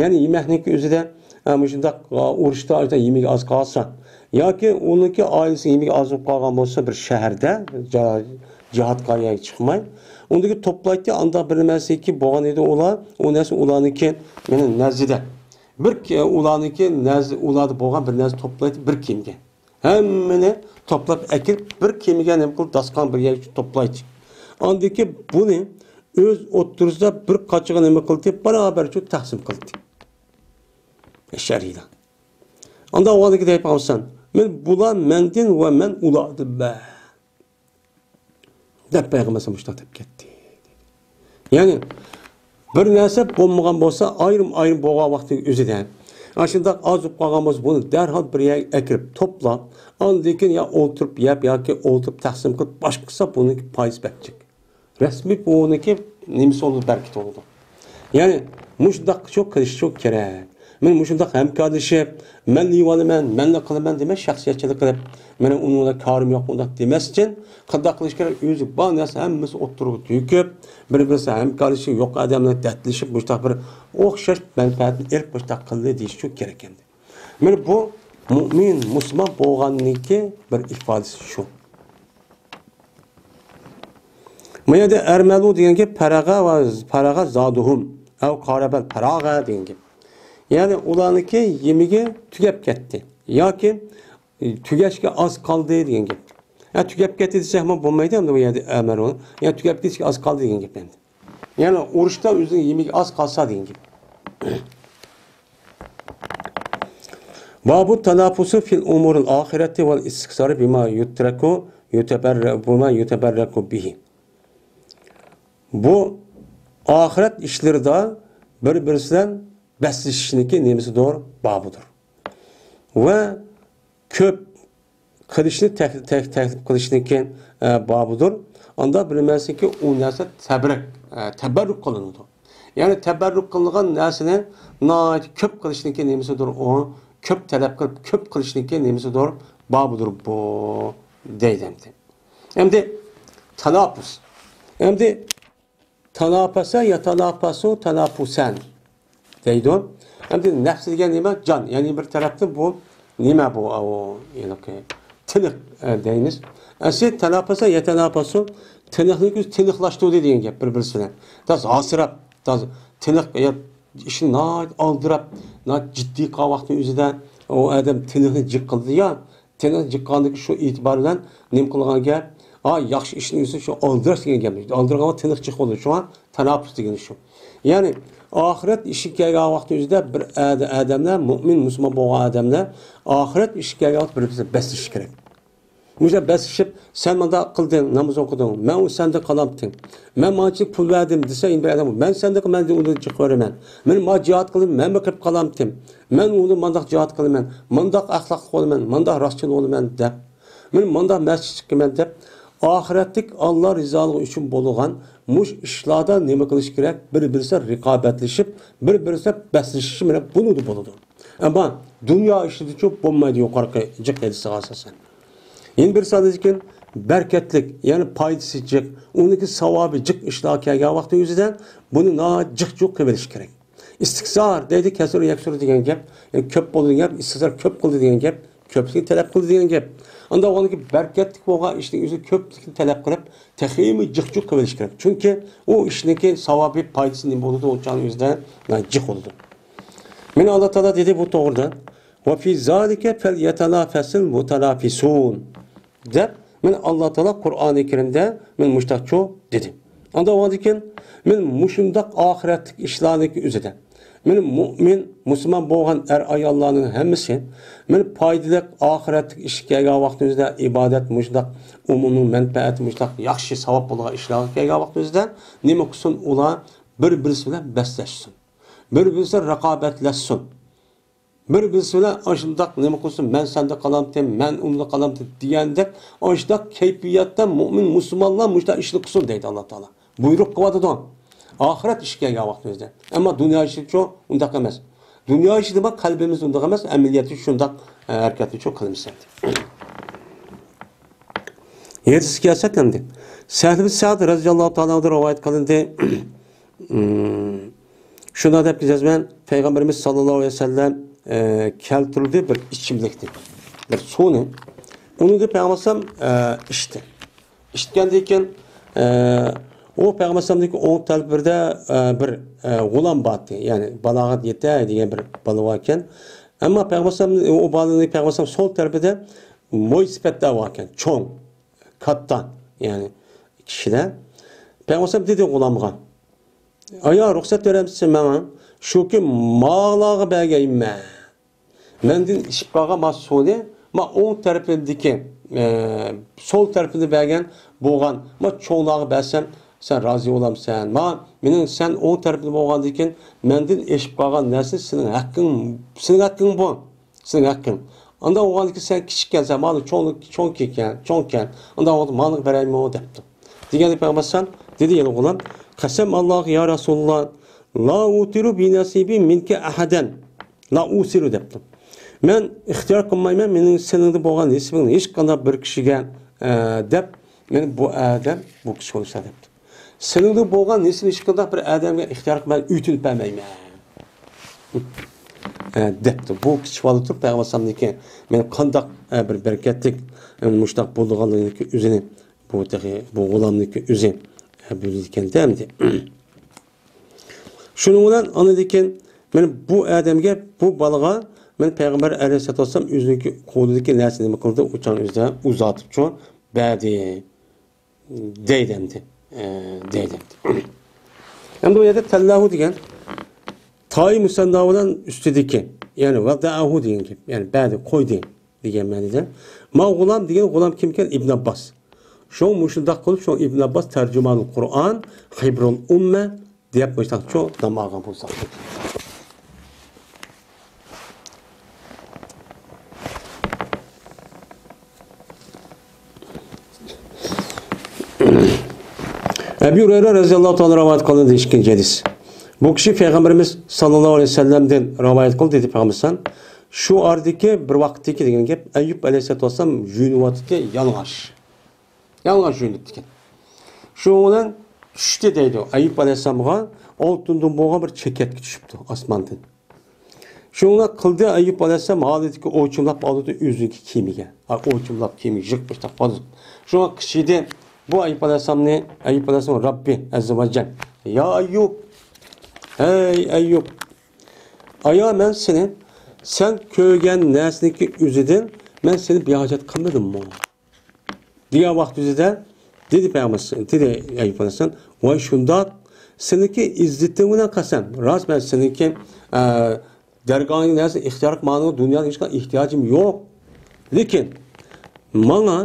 يەنى يېمەكنىڭكى ئۆزىدە، ئە، مۇشۇنداق، ئە، ئۇرۇشتا يېمىكى ئاز قالسا ياكى ئۇنىڭكى ئائىلىسىنىڭ يېمىكى ئاز بولۇپ قالغان بولسا، بىر شەھەردە جا-، جىھادقا يا چىقماي، ئۇندىكى توپلايتتى، ئانداق بىر نەرسىكى بولغان ئىدى ئۇلار، ئۇ نەرسە ئۇلارنىڭكى مېنىڭ نەزىدە. بىر كى-، ئۇلارنىڭكى نەزى، ئۇلاردا بولغان بىر نەرسە توپلايتتى، بىر كىيىمگە. ھەممىنى توپلاپ ئەكىرىپ، بىر كىيىمگە نېمە قىلىپ، داستىخان بىر يەرگە توپلايتتى. ئاندىن كېيىن بۇنى ئۆز ئوتتۇرىسىدا بىر قاچىغا نېمە قىلدى، بارابەرچە تەقسىم قىلدى. شەرھىدە. ئانداق بولغاندىكى دەپ قالسام، مەن بۇلار مەندىن ۋە مەن ئۇلاردىن بەر. دەپ پەيغەمبەر مۇشۇنداق دەپ كەتتى. يەنى بىر نەرسە بولمىغان بولسا، ئايرىم-ئايرىم بولغان ۋاقتى ئۆزىدە. ئاشۇنداق ئاز بولۇپ قالغان بولسا، بۇنى دەرھال بىر يەرگە ئەكىرىپ توپلاپ، ئاندىن كېيىن يا ئولتۇرۇپ يەپ ياكى ئولتۇرۇپ تەقسىم قىلىپ باشقا قىلسا، بۇنىڭكى پايدىسى بەك جىق. رەسمىي بۇنىڭكى نېمىسى بولىدۇ، بەرىكىتى بولىدۇ. يەنى مۇشۇنداق شۇ قىلىش شۇ كېرەك. مەن مۇشۇنداق ھەمكارلىشىپ، مەن يېيىۋالىمەن، مەنلا قىلىمەن دېمەي، شەخسىيەتچىلىك قىلىپ، مېنىڭ ئۇنىڭ بىلەن كارىم يوق، ئۇنداق دېمەستىن، قانداق قىلىش كېرەك؟ ئۆزى بار نەرسە ھەممىسى ئوتتۇرىغا تۆكۈپ، بىر-بىرسى ھەمكارلىشىپ، يوق ئادەملەر دەردلىشىپ، مۇشۇنداق بىر ئوخشاش مەنپەئەتنى ئېلىپ، مۇشۇنداق قىلدى دېيىش شۇ كېرەك ئەمدى. مانا بۇ مۇئمىن، مۇسۇلمان بولغاننىڭكى بىر ئىپادىسى شۇ. بۇ يەردە ئەرمەلۇ دېگەن گەپ پەرەغە ۋە پەرەغە زادۇھۇم ئەۋ قارەبەل پەراغە دېگەن گەپ. يەنى ئۇلارنىڭكى يېمىكى تۈگەپ كەتتى ياكى، ئى، تۈگەشكە ئاز قالدى دېگەن گەپ. ھە، تۈگەپ كەتتى دېسەكمۇ بولمايدۇ ئەمدى بۇ يەردە ئەمەلۇ. يەنى تۈگەپ كېتىشكە ئاز قالدى دېگەن گەپ ئەمدى. يەنى ئۇرۇشتا ئۆزىنىڭ يېمىكى ئاز قالسا دېگەن گەپ. بابۇ تانافۇسۇ فىل ئۇمۇرىل ئاخىرەتى ۋەل ئىستىكسارى بىما يۇترەكۇ يۇتەبەررە-، بىما يۇتەبەررەكۇ بىھى. بۇ ئاخىرەت ئىشلىرىدا بىر-بىرسى بىلەن بەسلىشىشنىڭكى نېمىسىدۇر؟ بابىدۇر. ۋە كۆپ قىلىشنى تەك-، تەك-، تەكلىپ قىلىشنىڭكى، ئە، بابىدۇر. ئاندا بىلمەسلىكى ئۇ نەرسە تەبرەك، ئە، تەبەررۇك قىلىنىدۇ. يەنى تەبەررۇك قىلىنغان نەرسىنى ناھايىتى كۆپ قىلىشنىڭكى نېمىسىدۇر ئۇ؟ كۆپ تەلەپ قىلىپ، كۆپ قىلىشنىڭكى نېمىسىدۇر؟ بابىدۇر بۇ، دەيدۇ ئەمدى. ئەمدى تاناپۇس. ئەمدى تاناپەسە يەتاناپەسۇ تاناپۇسەن دەيدۇ. ئەمدى نەپسى دېگەن نېمە؟ جان. يەنى بىر تەرەپتىن بۇ نېمە بۇ؟ ئاۋۇ، ھېلىقى تىنىق، ئە، دەيمىز. ئەسلى تاناپەسە يەتاناپەسۇ، تىنىقنى كۆز تىنىقلاشتۇردى دېگەن گەپ بىر-بىرسى بىلەن. تاز ھاسىراپ، تاز تىنىق، يا ئىشنى ناھايىتى ئالدىراپ، ناھايىتى جىددىي قالغان ۋاقتى ئۆزىدە ئۇ ئادەم تىنىقنى جىق قىلدى يا، تىنىق جىققاندىكى شۇ ئېتىبار بىلەن نېمە قىلغان گەپ؟ ئا، ياخشى ئىشنى ئۆزى شۇ ئالدىراش دېگەن گەپ. ئالدىرىغانغا تىنىق جىق بولىدۇ. شۇڭا تاناپۇس دېگىنى شۇ. يەنى ئاخىرەت ئىشى كەلگەن ۋاقتى ئۆزىدە بىر ئادە-، ئادەملەر، مۇئمىن، مۇسۇلمان بولغان ئادەملەر ئاخىرەت ئىشى كەلگەن ۋاقىت بىر-بىرسى بىلەن بەسلىشىشى كېرەك. مۇشۇنداق بەسلىشىپ، سەن مۇنداق قىلدىڭ، ناماز ئوقۇدۇڭ، مەن ئۇ سەندىن قالامتىم. مەن مانچىلىك پۇل بەردىم دېسە، يەنە بىر ئادەم، مەن سەندىن، مەن ئۇنى جىق بېرىمەن. مەن ما جىھاد قىلدىم، مەن بېقىپ قالامتىم. مەن ئۇنى مانداق جىھاد قىلىمەن، مانداق ئەخلاقلىق بولىمەن، مانداق راستچىل بولىمەن دەپ، مەن مانداق مەسچىت چىقىمەن دەپ، ئاخىرەتلىك ئاللا رىزالىقى ئۈچۈن بولغان مۇش ئىشلاردا نېمە قىلىش كېرەك؟ بىر-بىرسى رىقابەتلىشىپ، بىر-بىرسى بەسلىشىش بىلەن بۇنىڭدا بولىدۇ. ئەمما دۇنيا ئىشىدىچۇ بولمايدۇ، يۇقىرىقى جىق ھەدىسىگە ئاساسەن. يەنە بىر ساندىكىن بەرىكەتلىك، يەنى پايدىسى جىق، ئۇنىڭكى ساۋابى جىق ئىشلارغا كەلگەن ۋاقتى ئۆزىدە بۇنى ناھايىتى جىق جۇق قىلىۋېلىش كېرەك. ئىستىكسار دەيدۇ، كەسۇر يەكسۇر دېگەن گەپ، يەنى كۆپ بولدى دېگەن گەپ، ئىستىكسار كۆپ قىلدى دېگەن گەپ، كۆپلۈكنى تەلەپ قىلدى دېگەن گەپ. ئاندا ئۇنىڭكى بەرىكەتلىك بولغان ئىشنىڭ ئۆزى كۆپلۈكنى تەلەپ قىلىپ، تېخىمۇ جىق جۇق قىلىۋېلىش كېرەك. چۈنكى ئۇ ئىشنىڭكى ساۋابى، پايدىسى نېمە بولىدۇ، ئۇ چاغنىڭ ئۆزىدە ناھايىتى جىق بولىدۇ. مانا ئاللا تائالا دېدى بۇ توغرىدا. «وفي ذلك فليتنافس المتنافسون» دەپ، مانا ئاللا تائالا قۇرئانى كەرىمدە مانا مۇشتاقچۇ دېدى. ئاندا ئۇنىڭدىن كېيىن مانا مۇشۇنداق ئاخىرەتلىك ئىشلارنىڭكى ئۆزىدە مانا مۇئمىن، مۇسۇلمان بولغان ئەر-ئاياللارنىڭ ھەممىسى مانا پايدىلىق ئاخىرەتلىك ئىشقا كەلگەن ۋاقتىمىزدا ئىبادەت مۇشۇنداق ئومۇمنىڭ مەنپەئەتى مۇشۇنداق ياخشى ساۋاب بولغان ئىشلارغا كەلگەن ۋاقتىمىزدا نېمە قىلسۇن؟ ئۇلار بىر-بىرسى بىلەن بەسلەشسۇن. بىر-بىرسى رىقابەتلەشسۇن. بىر-بىرسى بىلەن ئاشۇنداق نېمە قىلسۇن، مەن سەندە قالامتىم، مەن ئۇندا قالامتىم دېگەندەك، ئاشۇنداق كەيپىياتتا مۇئمىن مۇسۇلمانلار مۇشۇنداق ئىشنى قىلسۇن دەيدۇ ئاللا تائالا. بۇيرۇق قىلىۋاتىدۇ. ئاخىرەت ئىشى كەلگەن ۋاقتىمىزدا. ئەمما دۇنيا ئىشىچۇ ئۇنداق ئەمەس. دۇنيا ئىشىدا بار، قەلبىمىز ئۇنداق ئەمەس، ئەمەلىيەتتە شۇنداق، ئە، ھەرىكەتنىچۇ قىلىمىز ئەمدى. يەتتىسىگە كەلسەك ئەمدى. سەھل بىن سەئد رەزىياللاھۇ تائالا ئانھۇدىن رىۋايەت قىلىندى. شۇنداق دەپ جەزمەن پەيغەمبىرىمىز ساللاللاھۇ ئەلەيھى ۋەسەللەم، ئە، كەلتۈردى بىر ئىچىملىكنى، بىر سۇنى. ئۇنى دە پەيغەمبەر ئەلەيھىسسالام، ئە، ئىچتى. ئىچكەندىن كېيىن، ئە، ئۇ پەيغەمبەر ئەلەيھىسسالامنىڭكى ئوڭ تەرىپىدە، ئە، بىر، ئە، غۇلام بار ئىدى. يەنى بالاغەت يېتەي دېگەن بىر بالا بار ئىكەن. ئەمما پەيغەمبەر ئەلەيھىسسالام، ئۇ بالىنى پەيغەمبەر ئەلەيھىسسالام سول تەرىپىدە موي سۈپەتتە بار ئىكەن. چوڭ، كاتتا، يەنى كىشىلەر. پەيغەمبەر ئەلەيھىسسالام دېدى غۇلامغا، ئايا، رۇخسەت بېرەمسىز ماڭا؟ شۇكى ماڭىلارغا بەرگەيمەن. مەندىن ئىچىپ قالغان ما سۇنى، ما ئوڭ تەرىپىمدىكى، ئە، سول تەرىپىمدە بەرگەن بولغان ما چوڭلارغا بەرسەم، سەن رازى بولامسەن؟ ما مېنىڭ سەن ئوڭ تەرىپىمدە بولغاندىن كېيىن مەندىن ئېشىپ قالغان نەرسە سېنىڭ ھەققىڭ، سېنىڭ ھەققىڭ بۇ. سېنىڭ ھەققىڭ. ئانداق بولغاندىكىن سەن كىچىككەنسەن، مانا چوڭ، چوڭكەن، چوڭكەن. ئانداق بولغاندا ماڭا بېرەيمۇ دەپتۇ. دېگەندە پەيغەمبەر ئەلەيھىسسالام دېدى يەنە غۇلام، قەسەم ئاللاھ يا رەسۇلۇللاھ، لا ئۇتىرۇ بىنەسىبى مىنكە ئەھەدەن، لا ئۇسىرۇ دەپتۇ. مەن ئىختىيار قىلمايمەن مېنىڭ سېنىڭدە بولغان نېسىبىڭنى ھېچقانداق بىر كىشىگە، ئە، دەپ، مېنى بۇ ئادەم بۇ كىشى بولسا دەپتۇ. سېنىڭدە بولغان نېسىپ ھېچقانداق بىر ئادەمگە ئىختىيار قىلىپ مەن ئۆتۈنۈپ بەرمەيمەن. ھە، دەپتۇ. بۇ كىچىك بالا تۇرۇپ پەيغەمبەر ئەلەيھىسسالامنىڭكى مېنى قانداق، ئە، بىر بەرىكەتلىك، ئە، مۇشتاق بولىدىغانلىقىنى ئۆزىنى بۇ تېخى بۇ غۇلامنىڭكى ئۆزى، ئە، بىلىدىكەن-دە ئەمدى. شۇنىڭ بىلەن ئاندىن كېيىن مەن بۇ ئادەمگە، بۇ بالىغا مەن پەيغەمبەر ئەلەيھىسسالاتۇ ۋەسسالام ئۆزىنىڭكى قولىدىكى نەرسە نېمە قىلدى، ئۇ چاغنى ئۆزىدە ئۇزارتىپچۇ بەردى. دەيدۇ ئەمدى. ئە، دەيدۇ ئەمدى. ئەمدى ئۇ يەردە تەللەھۇ دېگەن تائى مۇسەننا بىلەن ئۈستىدىكى، يەنى ۋەدەئەھۇ دېگەن گەپ، يەنى بەردى، قويدى دېگەن مەنىدە. ما غۇلام دېگەن غۇلام كىمكەن؟ ئىبن ئابباس. شۇ مۇشۇنداق قىلىپ، شۇ ئىبن ئابباس تەرجىمانۇل قۇرئان، خىبرۇل ئۇممە، دەپ مۇشۇنداق چوڭ نام ئالغان بولساق. ئەبۇ ھۇرەيرە رەزىياللاھۇ تائالا رىۋايەت قىلغان ئىككىنچى ھەدىس. بۇ كىشى پەيغەمبىرىمىز ساللاللاھۇ ئەلەيھى ۋەسەللەمدىن رىۋايەت قىلدى دېدى پەيغەمبىرىمىز. شۇ ئارىدىكى بىر ۋاقىتتىكى دېگەن گەپ، ئەييۇب ئەلەيھىسسالاتۇ ۋەسسالام يۇيۇنۇۋاتىدىكەن يالىڭاچ. يالىڭاچ يۇيۇنۇپتىكەن. شۇنىڭ بىلەن چۈشتى دەيدۇ. ئەييۇب ئەلەيھىسسالامغا ئالتۇندىن بولغان بىر چېكەتكە چۈشۈپتۇ ئاسماندىن. شۇنىڭ بىلەن قىلدى ئەييۇب ئەلەيھىسسالام ھالىتىكى ئوچۇملاپ ئالدى ئۆزىنىڭكى كىيىمىگە. ئا، ئوچۇملاپ كىيىمىگە يىغىپ مۇشتاق قالدى. شۇڭا قىچىدى بۇ ئەييۇب ئەلەيھىسسالامنى، ئەييۇب ئەلەيھىسسالام رەببى ئەززە ۋە جەل. يا ئەييۇب، ھەي ئەييۇب، ئايا مەن سېنى، سەن كۆرگەن نەرسىنىڭكى ئۆزىدىن مەن سېنى بىھاجەت قىلمىدىممۇ؟ دېگەن ۋاقتىمىزدا دېدى پەيغەمبەر، دېدى ئەييۇب ئەلەيھىسسالام، ۋاي شۇنداق، سېنىڭكى ئىززىتىڭ بىلەن قەسەم، راست مەن سېنىڭكى، ئە، دەرگاھىڭدىن نەرسە ئىختىيار قىلماغىنىڭغا دۇنيادا ھېچقانداق ئېھتىياجىم يوق. لېكىن ماڭا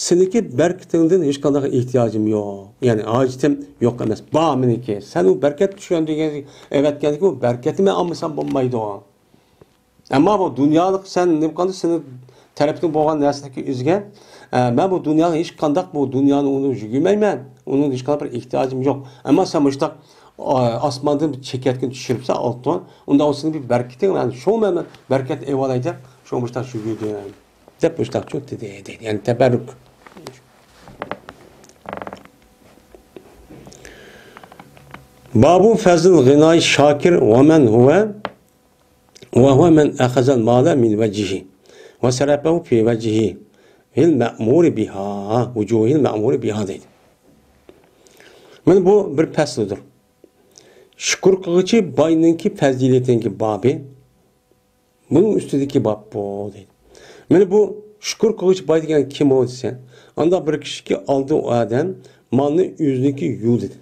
سېنىڭكى بەرىكىتىڭدىن ھېچقانداق ئېھتىياجىم يوق. يەنى ھاجىتىم يوق ئەمەس. بار مېنىڭكى. سەن ئۇ بەرىكەت چۈشەندۈرگەن، ئەۋەتكەندىكى ئۇ بەرىكەتنى مەن ئالمىسام بولمايدۇ. ئەمما بۇ دۇنيالىق سەن نېمە قىلدى؟ سېنىڭ تەرىپىڭدىن بولغان نەرسىنىڭكى ئۆزىگە، ئە، مەن بۇ دۇنياغا ھېچقانداق، بۇ دۇنيانى ئۇنى يۈگۈرمەيمەن. ئۇنىڭ ھېچقانداق بىر ئېھتىياجىم يوق. ئەمما سەن مۇشۇنداق، ئا، ئاسماندىن بىر چېكەتكىنى چۈشۈرۈپسەن، ئالتۇن. ئۇندا سېنىڭ بىر بەرىكىتىڭ، مەن شۇ مەن بەرىكەت ئېلىۋالاي دەپ، شۇ مۇشۇنداق يۈگۈردۈم. دەپ مۇشۇنداق چۈشتى دېدى. يەنى تەبەررۇك. بابۇ فەزل غىناي شاكىر ۋە مەن ھۇۋە ۋە ھۇۋە مەن ئەخەزەل مالە مىن ۋەجىھى ۋە سەرەپەھۇ فى ۋەجىھىل مەئمۇرى بىھا، ۋۇجۇھىل مەئمۇرى بىھا دەيدۇ. مانا بۇ بىر پەسلىدۇر. شۈكۈر قىلغۇچى باينىڭكى پەزىلىتىنىڭكى بابى. بۇنىڭ ئۈستىدىكى باب بۇ دەيدۇ. مانا بۇ شۈكۈر قىلغۇچى باي دېگەن كىم ئۇ دېسە، ئانداق بىر كىشىكى ئالدى ئۇ ئادەم مالنى ئۆزىنىڭكى يولىدىن.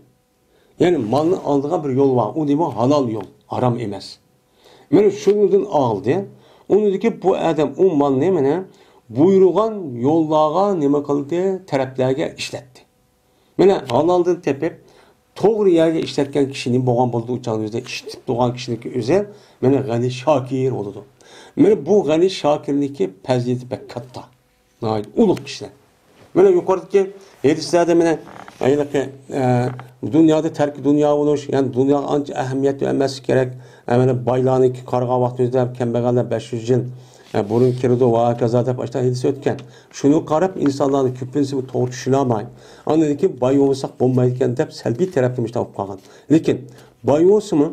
يەنى مالنى ئالىدىغان بىر يول بار. ئۇ نېمە؟ ھالال يول، ھارام ئەمەس. مانا شۇنىڭدىن ئالدى. ئۇنىڭدىكى بۇ ئادەم ئۇ مالنى مانا بۇيرۇغان يوللارغا نېمە قىلدى؟ تەرەپلەرگە ئىشلەتتى. مانا ھالالدىن تېپىپ، توغرا يەرگە ئىشلەتكەن كىشى نېمە بولغان بولىدۇ؟ ئۇ چاغدا ئۆزى ئىشلىتىپ تۇرغان كىشىنىڭكى ئۆزى مانا غەنى شاكىر بولىدۇ. مانا بۇ غەنى شاكىرنىڭكى پەزىلىتى بەك كاتتا. ناھايىتى ئۇلۇغ كىشىلەر. مانا يۇقىرىدىكى ھەدىسلەردە مانا ھېلىقى، ئە، دۇنيادا تەركى دۇنيا بولۇش، يەنى دۇنياغا ئانچە ئەھمىيەت بەرمەسلىك كېرەك. ئە، مانا بايلارنىڭكى قارىغان ۋاقتىمىزدا كەمبەغەللەر بەش يۈز يىل، ئە، بۇرۇن كىرىدۇ ۋە ھاكازا دەپ ئاشۇنداق ھەدىس ئۆتكەن. شۇنىڭغا قاراپ ئىنسانلارنىڭ كۆپىنچىسى بۇ توغرا چۈشىنەلمەي، ئاندىن كېيىن باي بولمىساق بولمايدىكەن دەپ سەلبىي تەرەپتىن مۇشۇنداق بولۇپ قالغان. لېكىن باي بولسىمۇ،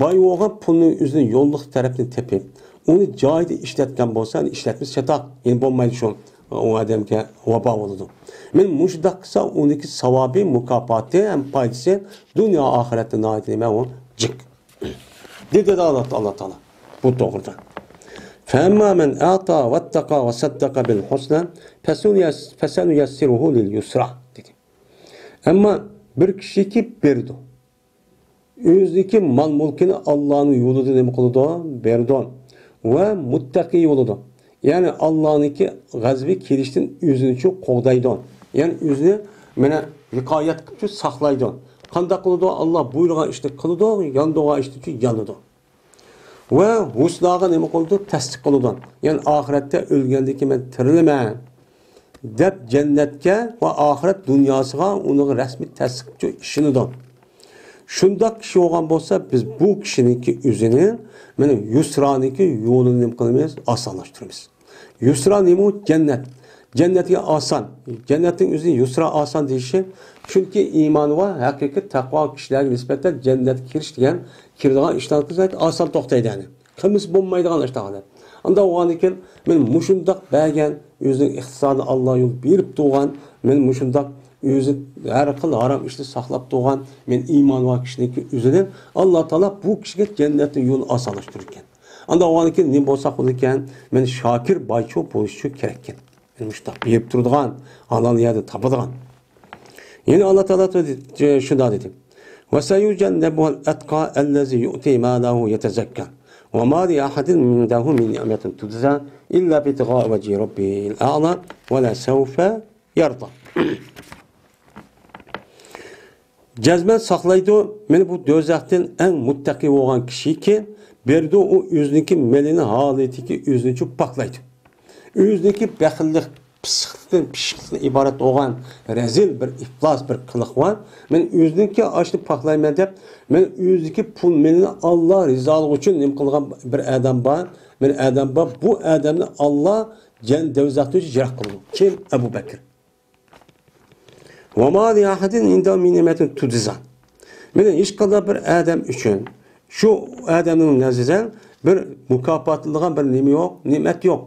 باي بولغان پۇلنىڭ ئۆزىنىڭ يوللۇق تەرەپنى تېپىپ، ئۇنى جايىدا ئىشلەتكەن بولسا، ئىشلەتمىسە چاتاق، يەنە بولمايدۇ شۇ، ئۇ ئادەمگە ۋابا بولىدۇ. مەن مۇشۇنداق قىلسا، ئۇنىڭكى ساۋابى، مۇكاپاتى ھەم پايدىسى دۇنيا ئاخىرەتتە ناھايىتى نېمە ئۇ؟ جىق. دېدى ئاللا، ئاللا تائالا بۇ توغرىدا. فەمما مەن ئەتا ۋەتتەقا ۋە سەددەقە بىل ھۇسنە فەسەنۇيەسسىرۇھۇ لىل يۇسرا دېدى. ئەمما بىر كىشىكى بېرىدۇ. ئۆزىنىڭكى مال-مۈلكىنى ئاللانىڭ يولىدا نېمە قىلىدۇ؟ بېرىدۇ. ۋە مۇتتەقى بولىدۇ. يەنى ئاللانىڭكى غەزىپى كېلىشتىن ئۆزىنى شۇ قوغدايدۇ. يەنى ئۆزىنى مانا ۋىقايەت قىلىپ شۇ ساقلايدۇ. قانداق قىلىدۇ؟ ئاللا بۇيرۇغان ئىشنى قىلىدۇ، ياندۇرغان ئىشتىن شۇ يانىدۇ. ۋە ھۇسناغا نېمە قىلىدۇ؟ تەستىق قىلىدۇ. يەنى ئاخىرەتتە ئۆلگەندىن كېيىن مەن تىرىلىمەن دەپ جەننەتكە ۋە ئاخىرەت دۇنياسىغا ئۇنىڭغا رەسمىي تەستىق قىلىپ ئىشىنىدۇ. شۇنداق كىشى بولغان بولسا، بىز بۇ كىشىنىڭكى ئۆزىنى مانا يۇسرانىڭكى يولىنى نېمە قىلىمىز؟ ئاسانلاشتۇرىمىز. يۇسرا نېمە ئۇ؟ جەننەت. جەننەتكە ئاسان. جەننەتنىڭ ئۆزى يۇسرا، ئاسان دېيىشى، چۈنكى ئىمانى بار، ھەقىقىي تەقۋا كىشىلەرگە نىسبەتەن جەننەتكە كىرىش دېگەن كىرىدىغان ئىشلارنىڭ ئاسان توختايدۇ، يەنى قىلمىسا بولمايدىغان ئىشلار. ئانداق بولغاندىن كېيىن مەن مۇشۇنداق بەرگەن، ئۆزىنىڭ ئىقتىسادىنى ئاللا يول بېرىپ تۇرغان، مەن مۇشۇنداق ئۆزى ھەر خىل ھارام ئىشنى ساقلاپ تۇرغان، مەن ئىمانى بار كىشىنىڭكى ئۆزىنى ئاللا تائالا بۇ كىشىگە جەننەتنىڭ يولىنى ئاسانلاشتۇرىدىكەن. ئانداق بولغاندىن كېيىن نېمە بولساق بولىدىكەن؟ مەن شاكىر بايچۇ بولۇش ئۈچۈن كېرەككەن. مانا مۇشۇنداق بېرىپ تۇرىدىغان، ھالال يەردىن تاپىدىغان. يەنە ئاللا تائالا شۇنداق دېدى. وَسَيُجَنَّبُهَا الْأَتْقَى الَّذِي يُؤْتِي مَالَهُ يَتَزَكَّى وَمَا لِأَحَدٍ عِندَهُ مِنْ نِعْمَةٍ تُجْزَى إِلَّا ابْتِغَاءَ وَجْهِ رَبِّهِ الْأَعْلَى وَلَسَوْفَ يَرْضَى. جەزمەن ساقلايدۇ، مانا بۇ دوزاختىن ئەڭ مۇتتەقى بولغان كىشىكى، بېرىدۇ ئۇ ئۆزىنىڭكى مېلىنى ھالىتىگە ئۆزىنى چۈ پاكلايدۇ. ئۆزىنىڭكى بەخىللىك، پىسخىقلىقتىن، پىششىقلىقتىن ئىبارەت بولغان رەزىل بىر ئىپلاس بىر قىلىق بار. مەن ئۆزىنىڭكى ئاشنى پاكلايمەن دەپ، مەن ئۆزىدىكى پۇل مېلىنى ئاللا رىزالىقى ئۈچۈن نېمە قىلغان بىر ئادەم بار. مەن ئادەم بار، بۇ ئادەمنى ئاللا جەن دوزاختىن يىراق قىلىدۇ. كىم؟ ئەبۇ بەكىر. وَمَا لِأَحَدٍ عِندَهُ مِنْ نِعْمَةٍ تُجْزَى. مانا ھېچقانداق بىر ئادەم ئۈچۈن شۇ ئادەمنىڭ نەزىرىدە بىر مۇكاپاتلىنىدىغان بىر نېمە يوق، نېمەت يوق.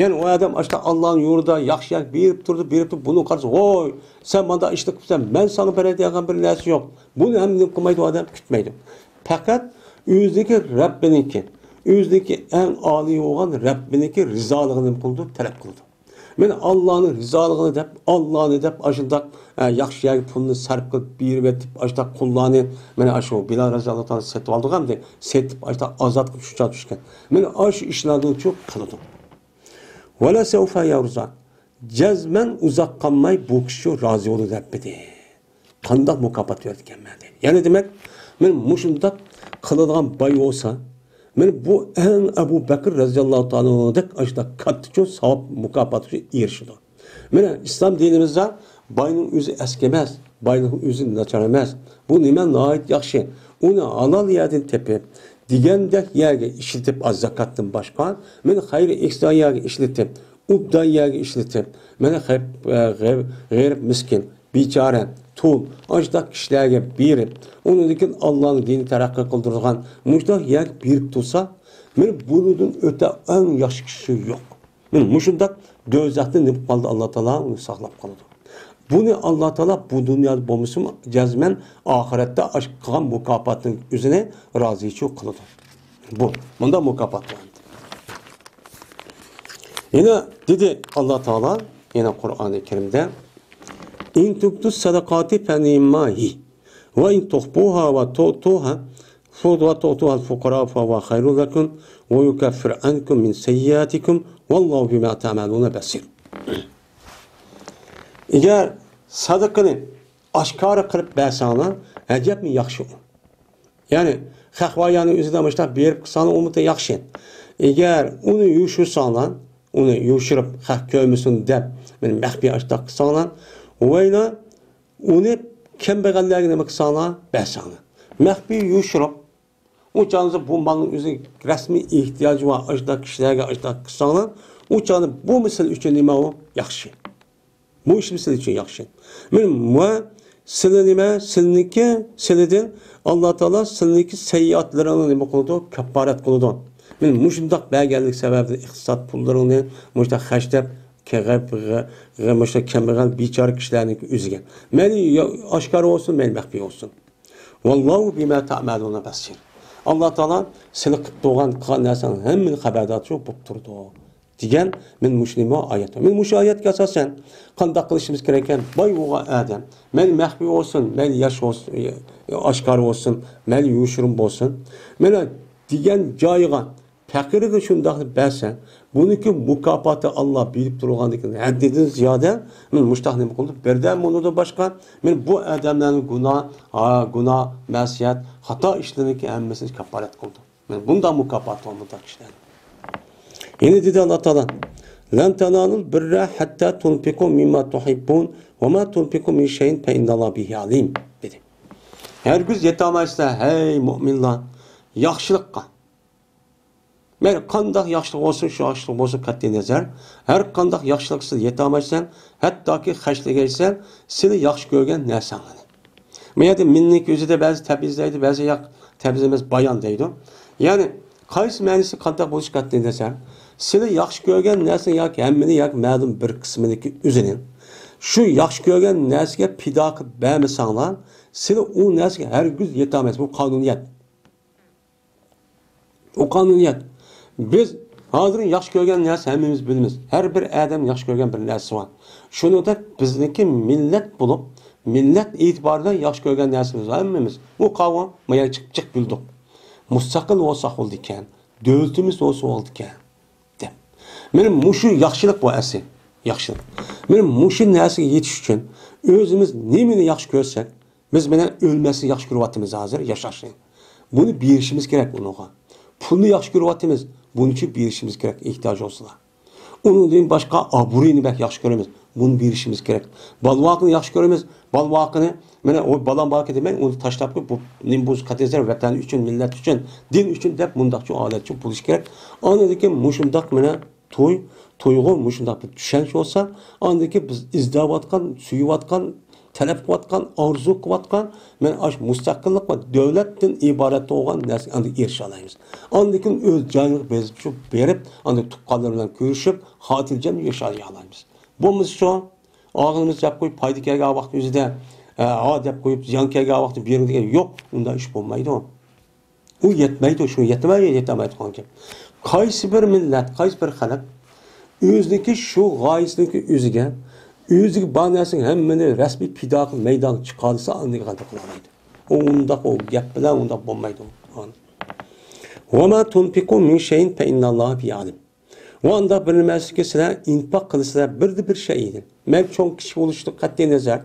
يەنى ئۇ ئادەم ئاشتا ئاللانىڭ يولىدا ياخشى يەرگە بېرىپ تۇرىدۇ، بېرىپ تۇرۇپ، بۇنىڭغا قارىسا، ۋوي، سەن مانداق ئىشنى قىپسەن، مەن ساڭا بېرەي دېگەن بىر نەرسە يوق. بۇنى ھەم نېمە قىلمايدۇ ئادەم؟ كۈتمەيدۇ. پەقەت ئۆزىنىڭكى رەببىنىڭكى، ئۆزىنىڭكى ئەڭ ئالىي بولغان رەببىنىڭكى رىزالىقىنى نېمە قىلىدۇ؟ تەلەپ قىلىدۇ. مەن ئاللانىڭ رىزالىقىنى دەپ، ئاللانى دەپ، ئاشۇنداق، ئە، ياخشى يەرگە پۇلنى سەرپ قىلىپ بېرىۋېتىپ، ئاشۇنداق قۇللارنى، مانا ئاشۇ بىلال رەزىياللاھۇ تائالا سېتىۋالدىغانىدى، سېتىپ، ئاشۇنداق ئازاد قىلىپ شۇ چاغدا چۈشكەن. مانا ئاشۇ ئىشلاردىنچۇ قىلىدۇ. ۋەلە سەۋفە يەرزا. جەزمەن ئۇزاق قالماي بۇ كىشى رازى بولىدۇ دەپ بىدى. قانداق مۇكاپات بېرىدىكەنمەن دەيدۇ. يەنى دېمەك، مەن مۇشۇنداق قىلىدىغان باي بولسا، مەن بۇ ئەڭ ئەبۇ بەكىر رەزىياللاھۇ تائالا ئانھۇدەك ئاشۇنداق كاتتا چوڭ ساۋاب مۇكاپاتقا ئېرىشىدۇ. مانا ئىسلام دىنىمىزدا باينىڭ ئۆزى ئەسكى ئەمەس، باينىڭ ئۆزى ناچار ئەمەس. بۇ نېمە ناھايىتى ياخشى. ئۇنى ھالال يەردىن تېپىپ، دېگەندەك يەرگە ئىشلىتىپ، ئاز زاكاتتىن باشقا، مانا خەير ئېھسان يەرگە ئىشلىتىپ، ئوبدان يەرگە ئىشلىتىپ، مانا غەرىب، غەرىب، غېرىب مىسكىن، بىچارە، تۇل، ئاشۇنداق كىشىلەرگە بېرىپ، ئۇنىڭدىن كېيىن ئاللانىڭ دىنىنى تەرەققىي قىلدۇرىدىغان مۇشۇنداق يەرگە بېرىپ تۇرسا، مانا بۇنىڭدىن ئۆتە ئەڭ ياخشى كىشى يوق. مانا مۇشۇنداق دوزاختا نېمە قالدى، ئاللا تائالا ئۇنى ساقلاپ قالىدۇ. بۇنى ئاللا تائالا بۇ دۇنيادا بولمىسىمۇ، جەزمەن ئاخىرەتتە ئاش-، قىلغان مۇكاپاتىنىڭ ئۆزىنى رازىچۇ قىلىدۇ. بۇ، مۇنداق مۇكاپات بار. يەنە دېدى ئاللا تائالا، يەنە قۇرئانى كەرىمدە، «إن تبدوا الصدقات فنعم هي، وإن تخفوها وتؤتوها، وتؤتوها الفقراء فهو خير لكم، ويكفر عنكم من سيئاتكم، والله بما تعملون بصير.» ئەگەر سادىقىنى ئاشكارا قىلىپ بەرسەڭلار، ئەجەبمۇ ياخشى ئۇ. يەنى، خەق ۋايانى ئۆزىدە مۇشۇنداق بېرىپ قىلساڭلار، ئۇمۇ ياخشى. ئەگەر ئۇنى يوشۇرساڭلار، ئۇنى يوشۇرۇپ، خەق كۆرمىسۇن دەپ، مانا مەخپىي ئاشۇنداق قىلساڭلار، ۋەيلا ئۇنى كەمبەغەللەرگە نېمە قىلساڭلار، بەرسەڭلار. مەخپىي يوشۇرۇپ، ئۇ چاغدا بۇ مالنىڭ ئۆزى رەسمىي ئېھتىياجى بار، ئاشۇنداق كىشىلەرگە ئاشۇنداق قىلساڭلار، ئۇ چاغدا بۇ مىسال ئۈچۈن نېمە ئۇ؟ ياخشى. بۇ ئىش سىلى ئۈچۈن ياخشى. مانا، ۋە سىلى نېمە؟ سىلىنىڭكى، سىلىدىن ئاللا تائالا سىلىنىڭكى سەييئاتلىرىڭنى نېمە قىلىدۇ؟ كاپپارەت قىلىدۇ. مانا مۇشۇنداق بەرگەنلىك سەۋەبىدىن ئىقتىساد پۇللىرىڭنى مۇشۇنداق خەجلەپ، كەغەپ، غە-، غە-، مۇشۇنداق كەمبەغەل، بىچارە كىشىلەرنىڭكى ئۆزىگە. مەيلى يا-، ئاشكارا بولسۇن، مەيلى مەخپىي بولسۇن. ۋاللاھۇ بىما تەئمەلۇنە بەسىر. ئاللا تائالا سىلى قىلىپ تۇرغان، قىلغان نەرسىنىڭ ھەممىنى خەۋەردارچۇ بولۇپ تۇرىدۇ. دېگەن، مانا مۇشۇ نېمە ئايەت. مانا مۇشۇ ئايەتكە ئاساسەن قانداق قىلىشىمىز كېرەك ئىكەن؟ باي بولغان ئادەم، مەيلى مەخپىي بولسۇن، مەيلى ياش بولسۇن، ئاشكارا بولسۇن، مەيلى يوشۇرۇن بولسۇن. مانا دېگەن جايىغا، پەقىرگە شۇنداقنى بەرسە، بۇنىڭكى مۇكاپاتى ئاللا بېرىپ تۇرغاندىكىن ھەددىدىن زىيادە، مانا مۇشۇنداق نېمە قىلىدۇ؟ بىردەم بۇنىڭدىن باشقا، مانا بۇ ئادەملەرنىڭ گۇناھ، ھا، گۇناھ، مەسىيەت، خاتا ئىشلىرىنىڭكى ھەممىسىنى كاپپارەت قىلىدۇ. مانا بۇنداق مۇكاپات بار بۇنداق كىشىلەرنىڭ. يەنە دېدى ئاللا تائالا، لەن تەنالۇل بىررە ھەتتا تۇنفىقۇ مىمما تۇھىببۇن ۋە ما تۇنفىقۇ مىن شەيئىن فەئىنناللاھە بىھى ئالىم، دېدى. ھەرگىز يېتەلمەيسىلەر، ھەي مۇئمىنلار، ياخشىلىققا. مەيلى قانداق ياخشىلىق بولسۇن، شۇ ياخشىلىق بولسۇن، قەتئىي نەزەر، ھەر قانداق ياخشىلىق سىز يېتەلمەيسەن، ھەتتاكى خەجلىگەيسەن، سىلى ياخشى كۆرگەن نەرسەڭلارنى. بۇ يەردە مىننىڭكى ئۆزىدە بەزى تەبىئىزلەيدۇ، بەزى ياق تەبىئىز ئەمەس، بايان دەيدۇ. يەنى قايسى مەنىسى قانداق بولۇشى قەتئىي نەزەر، سىلى ياخشى كۆرگەن نەرسە ياكى ھەممىنى ياكى مەلۇم بىر قىسمىنىڭكى ئۆزىنى شۇ ياخشى كۆرگەن نەرسىگە پىدا قىلىپ بەرمىسەڭلار، سىلى ئۇ نەرسىگە ھەرگىز يېتەلمەيسىز. بۇ قانۇنىيەت. ئۇ قانۇنىيەت. بىز ھازىر ياخشى كۆرگەن نەرسە ھەممىمىز بىلىمىز. ھەر بىر ئادەم ياخشى كۆرگەن بىر نەرسىسى بار. شۇنىڭدەك بىزنىڭكى مىللەت بولۇپ، مىللەت ئېتىبارىدا ياخشى كۆرگەن نەرسىمىز بار ھەممىمىز. ئۇ قاۋۇ، ما يەرگە چىقىپ، چىقىپ بىلدۇق. مۇستەقىل بولساق بولىدىكەن، دۆلىتىمىز بولسا بولىدىكەن، دەپ. مانا مۇشۇ ياخشىلىق بۇ ئەسلى. ياخشىلىق. مانا مۇشۇ نەرسىگە يېتىش ئۈچۈن ئۆزىمىز نېمىنى ياخشى كۆرسەك، بىز مانا ئۆلمەسنى ياخشى كۆرۈۋاتىمىز ھازىر ياشاشنى. بۇنى بېرىشىمىز كېرەك ئۇنىڭغا. پۇلنى ياخشى كۆرۈۋاتىمىز، بۇنى شۇ بېرىشىمىز كېرەك ئېھتىياج بولسىلا. ئۇنىڭدىن باشقا ئابرۇينى بەك ياخشى كۆرىمىز، بۇنى بېرىشىمىز كېرەك. بالىۋاقنى ياخشى كۆرىمىز، بالىۋاقىنى، مانا ئۇ بالام باركەن دېمەي، ئۇنى تاشلاپ قويۇپ، بۇ نېمە بولسا قەتئىي نەزەر ۋەتەن ئۈچۈن، مىللەت ئۈچۈن، دىن ئۈچۈن دەپ مۇنداقچە ھالەتچە بولۇش كېرەك. ئاندىن كېيىن مۇشۇنداق مانا توي، تويغۇ مۇشۇنداق بىر چۈشەنچە بولسا، ئاندىن كېيىن بىز ئىزدەۋاتقان، سۆيۈۋاتقان، تەلەپ قىلىۋاتقان، ئارزۇ قىلىۋاتقان، مانا ئاشۇ مۇستەقىللىق ۋە دۆلەتتىن ئىبارەت بولغان نەرسىگە ئاندىن ئېرىشەلەيمىز. ئاندىن كېيىن ئۆز جايىمىزغا بېرىپ، بېرىپ، ئاندىن تۇغقانلار بىلەن كۆرۈشۈپ، خاتىرجەم ياشىيالايمىز. بولمىسا شۇ، ئاغزىمىز دەپ قويۇپ، پايدا كەلگەن ۋاقىت ئۆزىدە، ھە دەپ قويۇپ، زىيان كەلگەن ۋاقىتتا بېرىڭ دېگەن يوق، ئۇنداق ئىش بولمايدۇ. ئۇ يەتمەيدۇ، شۇ يەتمەي، يەتەلمەيدىغان گەپ. قايسى بىر مىللەت، قايسى بىر خەلق ئۆزىنىڭكى شۇ غايىسىنىڭكى ئۆزىگە، ئۆزىگە بار نەرسىنىڭ ھەممىنى رەسمىي پىدا قىلىپ مەيدانغا چىقارسا، ئاندىن غەلىبە قىلالايدۇ. ئۇ ئۇنداق، ئۇ گەپ بىلەن ئۇنداق بولمايدۇ. ۋە ما تۇنفىقۇ مىن شەيئىن فەئىنناللاھە بىھى ئالىم. ۋە ئانداق بىر نېمە ئىكەنسىلەر، ئىنفاق قىلىسىلەر، بىردە بىر شەيئىدىن. مەيلى چوڭ كىچىك بولۇشىدىن قەتئىي نەزەر،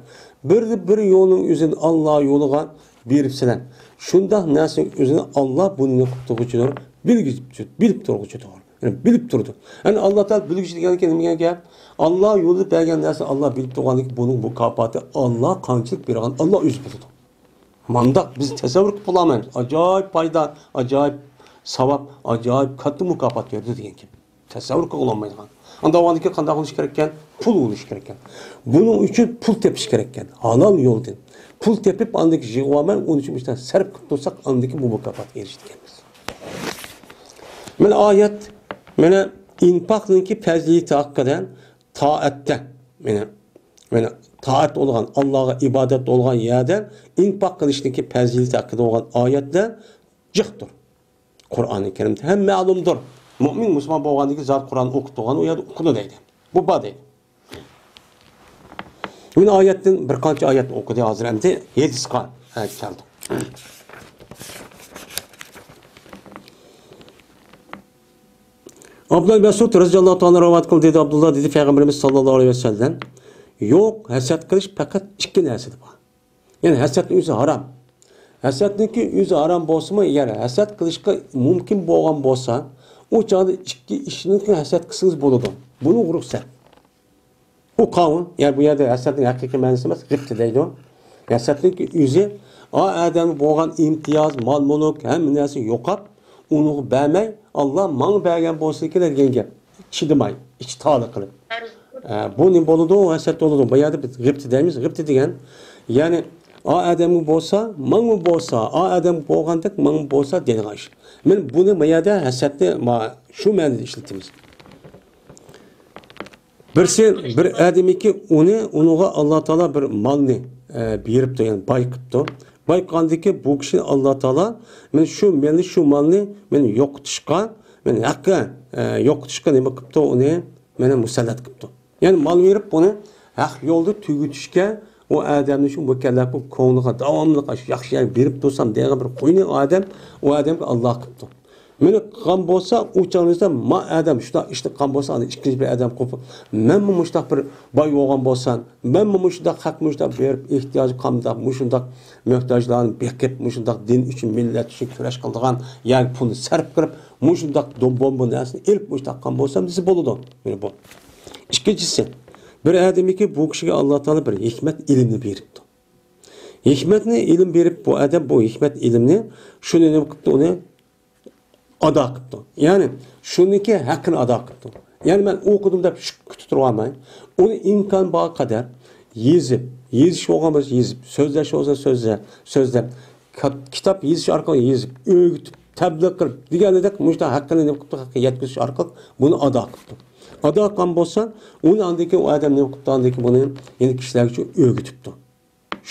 بىردە بىر يولنىڭ ئۆزىنى ئاللا يولىغا بېرىپسىلەر. شۇنداق نەرسىنىڭ ئۆزىنى ئاللا بۇنى قىلىپ تۇرغۇچىدۇر، بىلگۈچىدۇر، بىلىپ تۇرغۇچىدۇر. يەنى بىلىپ تۇرىدۇ. يەنى ئاللا تائالا بىلگۈچى دېگەن نېمە گەپ؟ ئاللا يولىدا بەرگەن نەرسە ئاللا بىلىپ تۇرغاندىن كېيىن بۇنىڭ مۇكاپاتى ئاللا قانچىلىك بېرىدىغان ئاللا ئۆزى بىلىدۇ. مانداق بىز تەسەۋۋۇر قىلىپ بولالمايمىز. ئاجايىپ پايدا، ئاجايىپ ساۋاب، ئاجايىپ كاتتا مۇكاپات بېرىدۇ دېگەن گەپ. تەسەۋۋۇر قىلغىلى بولمايدىغان. ئانداق بولغاندىن كېيىن قانداق بولۇش كېرەككەن؟ پۇل بولۇش كېرەككەن. بۇنىڭ ئۈچۈن پۇل تېپىش كېرەككەن. ھالال يولدىن. پۇل تېپىپ، ئاندىن كېيىن يىغىۋالماي، ئۇنىڭ ئۈچۈن مۇشۇنداق سەرپ قىلىپ تۇرساق، ئاندىن كېيىن بۇ مۇكاپاتقا ئېرىشىدىكەنمىز. مانا ئايەت، مانا ئىنفاقنىڭكى پەزىلىتى ھەققىدە تائەتتە، مانا، مانا تائەت بولغان، ئاللاغا ئىبادەت بولغان يەردە ئىنفاق قىلىشنىڭكى پەزىلىتى ھەققىدە بولغان ئايەتلەر جىقتۇر. قۇرئانى كەرىمدە ھەم مەلۇمدۇر. مۆمىن مۇسۇلمان بولغاندىن كېيىن زادى قۇرئان ئوقۇپ تۇرغان ئۇ يەردە ئوقۇدۇ دەيدۇ. بۇ بار دەيدۇ. مانا ئايەتتىن بىر قانچە ئايەت ئوقۇدى، ھازىر ئەمدى ھەدىسقا، ھە، كەلدۇق. ئابدۇللا مەسئۇد رەزىياللاھۇ تائالا رىۋايەت قىلدى، دېدى ئابدۇللا، دېدى پەيغەمبىرىمىز ساللاللاھۇ ئەلەيھى ۋەسەللەم، يوق، ھەسەت قىلىش پەقەت ئىككى نەرسىدە بار. يەنى ھەسەتنىڭ ئۆزى ھارام. ھەسەتنىڭكى ئۆزى ھارام بولسىمۇ، ئەگەر ھەسەت قىلىشقا مۇمكىن بولغان بولسا، ئۇ چاغدا ئىككى ئىشنىڭكى ھەسەت قىلسىڭىز بولىدۇ. بۇنىڭغا رۇخسەت. ئۇ قانۇن، يەنى بۇ يەردە ھەسەتنىڭ ھەقىقىي مەنىسى ئەمەس، غىبتە دەيدۇ. ھەسەتنىڭكى ئۆزى، ئا ئادەمگە بولغان ئىمتىياز، مال-مۈلۈك، ھەممە نەرسە يوقاپ، ئۇنىڭغا بەرمەي، ئاللا ماڭا بەرگەن بولسىكىن دېگەن گەپ. چىدىماي، ئىچى تالە قىلىپ. ئە، بۇ نېمە بولىدۇ؟ ھەسەت بولىدۇ. بۇ يەردە بىز غىبتە دەيمىز. غىبتە دېگەن، يەنى، ئا ئادەمگە بولسا، ماڭا بولسا، ئا ئادەمگە بولغاندەك ماڭا بولسا دەيدىغان ئىش. مانا بۇنى بۇ يەردە ھەسەتنى ما-، شۇ مەنىدە ئىشلىتىمىز. بىرسى، بىر ئادەمكى ئۇنى، ئۇنىڭغا ئاللا تائالا بىر مالنى، ئە، بېرىپتۇ، يەنى باي قىپتۇ. باي قىلغاندىكى بۇ كىشىنى ئاللا تائالا، مانا شۇ مالنى، شۇ مالنى مانا يوقىتىشقا، مانا ھەققە، ئە، يوقىتىشقا نېمە قىپتۇ ئۇنى؟ مانا مۇسەللەت قىپتۇ. يەنى مال بېرىپ بۇنى ھەق يولدا تۈگىتىشكە ئۇ ئادەمنى شۇ مۇكەللەپ بولۇپ كۆڭلىگە داۋاملىق ئاشۇ ياخشى يەرگە بېرىپ تۇرسام دەيدىغان بىر خۇينى ئادەم، ئۇ ئادەمگە ئاللا قىپتۇ. مېنى قىلغان بولسا، ئۇ چاغنىڭىزدا ما ئادەم شۇنداق ئىشنى قىلغان بولسا، ئاندىن ئىككىنچى بىر ئادەم قوپۇپ، مەنمۇ مۇشۇنداق بىر باي بولغان بولسام، مەنمۇ مۇشۇنداق خەق مۇشۇنداق بېرىپ، ئېھتىياجى قالمىغان مۇشۇنداق موھتاجلارنى بېقىپ، مۇشۇنداق دىن ئۈچۈن، مىللەت ئۈچۈن كۈرەش قىلىدىغان يەرگە پۇلنى سەرپ قىلىپ، مۇشۇنداق دو-، بومبا نەرسىنى ئېلىپ مۇشۇنداق قىلغان بولسام دېسە بولىدۇ. مانا بۇ. ئىككىنچىسى، بىر ئادەمكى بۇ كىشىگە ئاللا تائالا بىر ھېكمەت ئىلىمنى بېرىپتۇ. ھېكمەتنى ئىلىم بېرىپ، بۇ ئادەم بۇ ھېكمەت ئىلىمنى شۇنى نېمە قىپتۇ، ئۇنى ئادا قىپتۇ. يەنى شۇنىڭكى ھەققىنى ئادا قىپتۇ. يەنى مەن ئوقۇدۇم دەپ شۇ كۈتۈپ تۇرۇۋالماي، ئۇنى ئىمكان بار قەدەر يېزىپ، يېزىش بولغان بولسا يېزىپ، سۆزلەش بولسا سۆزلە-، سۆزلەپ، كات-، كىتاب يېزىش ئارقىلىق يېزىپ، ئۆگىتىپ، تەبلىغ قىلىپ دېگەندەك مۇشۇنداق ھەققىنى نېمە قىپتۇ، ھەققىگە يەتكۈزۈش ئارقىلىق بۇنى ئادا قىپتۇ. ئادا قىلغان بولسا، ئۇنى ئاندىن كېيىن ئۇ ئادەم نېمە قىپتۇ، ئاندىن كېيىن بۇنى يەنە كىشىلەرگىچە ئۆگىتىپتۇ.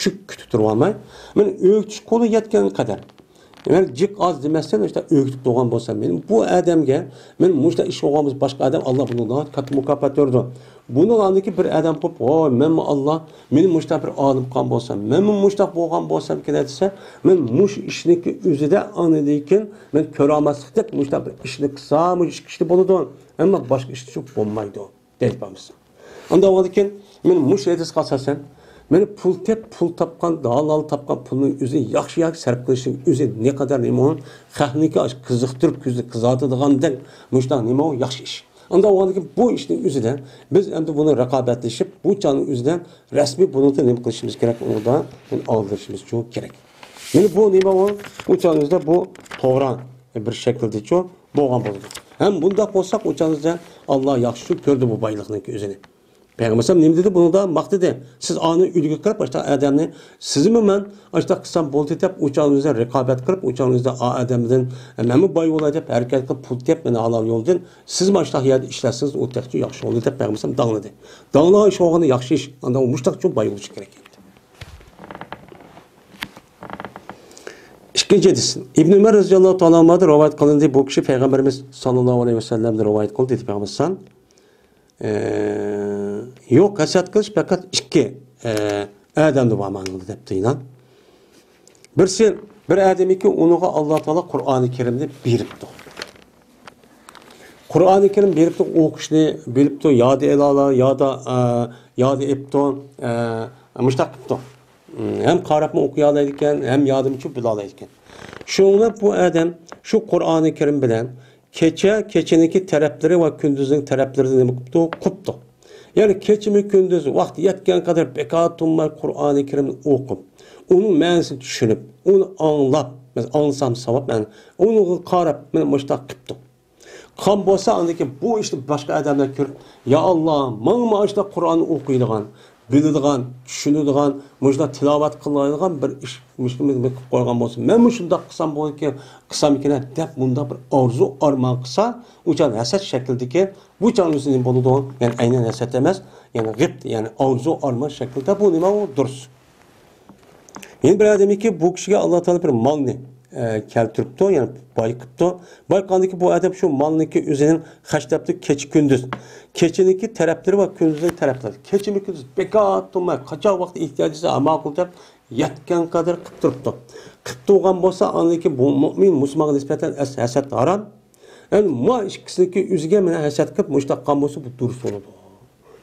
شۇ كۈتۈپ تۇرۇۋالماي، مانا ئۆگىتىش قولى يەتكەن قەدەر. مەن جىق ئاز دېمەستىن، مۇشۇنداق ئۆگىتىپ تۇرغان بولسام، مېنىڭ بۇ ئادەمگە، مېنىڭ مۇشۇنداق ئىش بولغان بولسا، باشقا ئادەم ئاللا بۇنىڭدىن كاتتا مۇكاپات بېرىدۇ. بۇنىڭ ئاندىكى بىر ئادەم قوپ، ۋوي، مەنمۇ ئاللا، مېنى مۇشۇنداق بىر ئالىم قىلغان بولسا، مەنمۇ مۇشۇنداق بولغان بولسامكىن دېسە، مەن مۇشۇ ئىشنىڭكى ئۆزىدە ئاندىن كېيىن مەن كۆرەلمەسلىكتەك مۇشۇنداق بىر ئىشنى قىلسا، مۇشۇ ئىككى ئىشتا بولىدۇ. ئەمما باشقا ئىشتا شۇ بولمايدۇ. دەيدۇ بولمىسا. ئانداق بولغاندىكىن، مېنى مۇشۇ ھەدىسكە ئاساسەن، مېنى پۇل تېپ، پۇل تاپقان، ھالال تاپقان پۇلنىڭ ئۆزىنى ياخشى يەرگە سەرپ قىلىشنىڭ ئۆزى نەقەدەر نېمە ئۇ، خەقنىڭكى ئاشۇ قىزىقتۇرۇپ، كۆزىنى قىزارتىدىغاندەك مۇشۇنداق نېمە ئۇ، ياخشى ئىش. ئانداق بولغاندىكىن، بۇ ئىشنىڭ ئۆزىدە بىز ئەمدى بۇنى رىقابەتلىشىپ، بۇ چاغنىڭ ئۆزىدە رەسمىي بۇنىڭدا نېمە قىلىشىمىز كېرەك، ئۇنىڭدا ئالدىرىشىمىز كېرەك. مانا بۇ نېمە ئۇ، ئۇ چاغنىڭ ئۆزىدە بۇ توغرا بىر شەكىلدىچۇ بولغان بولىدۇ. ھەم بۇنداق بولساق، ئۇ چاغدا ئاللا ياخشى كۆردى بۇ بايلىقنىڭكى ئۆزىنى. پەيغەمبەر ئەلەيھىسسالام نېمە دېدى؟ بۇنىڭدا ماختىدى. سىز ئانى ئۆيىگە كىرىپ، ئاشۇنداق ئادەمنى، سىزمۇ مەن ئاشۇنداق قىلسام بولدى دەپ، ئۇ چاغدا رىقابەت قىلىپ، ئۇ چاغدا ئا ئادەمدىن، مەنمۇ باي بولاي دەپ ھەرىكەت قىلىپ، پۇل تېپىپ، مانا ھالال يولدىن، سىزمۇ ئاشۇنداق يەردە ئىشلەتسىڭىز، ئۇ تېخىچە ياخشى بولدى دەپ پەيغەمبەر ئەلەيھىسسالام داڭلىدى. داڭلىغان ئىش بولغىنى ياخشى ئىش. ئاندىن مۇشۇنداقچۇ باي بولۇش كېرەك. ئىككىنچى ھەدىس. ئىبن ئۆمەر رەزىياللاھۇ تائالا ئەنھۇدىن رىۋايەت قىلىندى. بۇ كىشى پەيغەمبىرىمىز ساللاللاھۇ ئەلەيھى ۋەسەللەمدىن رىۋايەت قىلدى، دېدى پەيغەمبەر ئەلەيھىسسالام. ئە، يوق، ھەسەت قىلىش پەقەت ئىككى، ئە، ئادەمدە بار ماڭىدۇ دەپتۇ يەنە. بىرسى، بىر ئادەمكى ئۇنىڭغا ئاللا تائالا قۇرئانى كەرىمنى بېرىپتۇ. قۇرئانى كەرىم بېرىپتۇ، ئوقۇشنى بىلىپتۇ، يادا ئېلالا، يادا، ئە، يادا ئېپتۇ، ئە، مۇشتاق قىپتۇ. ھەم قاراپمۇ ئوقۇيالايدىكەن، ھەم يادىمۇچۇ بىلالايدىكەن. شۇڭا بۇ ئادەم شۇ قۇرئانى كەرىم بىلەن كېچە، كېچىنىڭكى تەرەپلىرى ۋە كۈندۈزنىڭ تەرەپلىرىدە نېمە قىپتۇ؟ قۇپتۇ. يەنى كېچىمۇ كۈندۈز ۋاقتى يەتكەن قەدەر بىكار تۇرماي قۇرئانى كەرىمنى ئوقۇپ، ئۇنىڭ مەنىسىنى چۈشىنىپ، ئۇنى ئاڭلاپ، مەسىلەن، ئاڭلىسام ساۋاب، مەن ئۇنىڭغا قاراپ، مەن مۇشۇنداق قىپتۇ. قان بولسا، ئاندىن كېيىن بۇ ئىشنى باشقا ئادەملەر كۆرۈپ، يا ئاللا، ماڭا مانا شۇنداق قۇرئان ئوقۇيدىغان، بىلىدىغان، چۈشىنىدىغان، مۇشۇنداق تىلاۋەت قىلالايدىغان بىر ئىش، مۇشۇنى قىلىپ قويغان بولسا، مەنمۇ شۇنداق قىلسام بولىدىكەن، قىلسام ئىكەن دەپ، مۇنداق بىر ئارزۇ ئارمان قىلسا، ئۇ چاغ ھەسەت شەكلىدىكى، بۇ چاغ نېمە بولىدۇ؟ يەنى ئەينەن ھەسەت ئەمەس، يەنى غىبت، يەنى ئارزۇ ئارمان شەكلىدە، بۇ نېمە ئۇ؟ دۇرۇس. يەنە بىر ئادەمكى بۇ كىشىگە ئاللا تائالا بىر مالنى، ئە، كەلتۈرۈپتۇ، يەنى باي قىپتۇ. باي قىلغاندىن كېيىن بۇ ئادەم شۇ مالنىڭكى ئۆزىنىڭ خەجلەپتۇ كېچە كۈندۈز. كېچىنىڭكى تەرەپلىرى ۋە كۈندۈزنىڭ تەرەپلىرى. كېچىمۇ كۈندۈز بىكار تۇرماي، قاچان ۋاقىت ئېھتىياجى دېسە، ئاما قىل دەپ يەتكەن قەدەر قىپ تۇرۇپتۇ. قىپ تۇرغان بولسا، ئاندىن كېيىن بۇ مۇئمىن مۇسۇلمانغا نىسبەتەن ھەس-، ھەسەت ھارام. ئەمدى ما ئىككىسىنىڭكى ئۆزىگە مانا ھەسەت قىلىپ، مۇشۇنداق قىلغان بولسا، بۇ دۇرۇس بولىدۇ.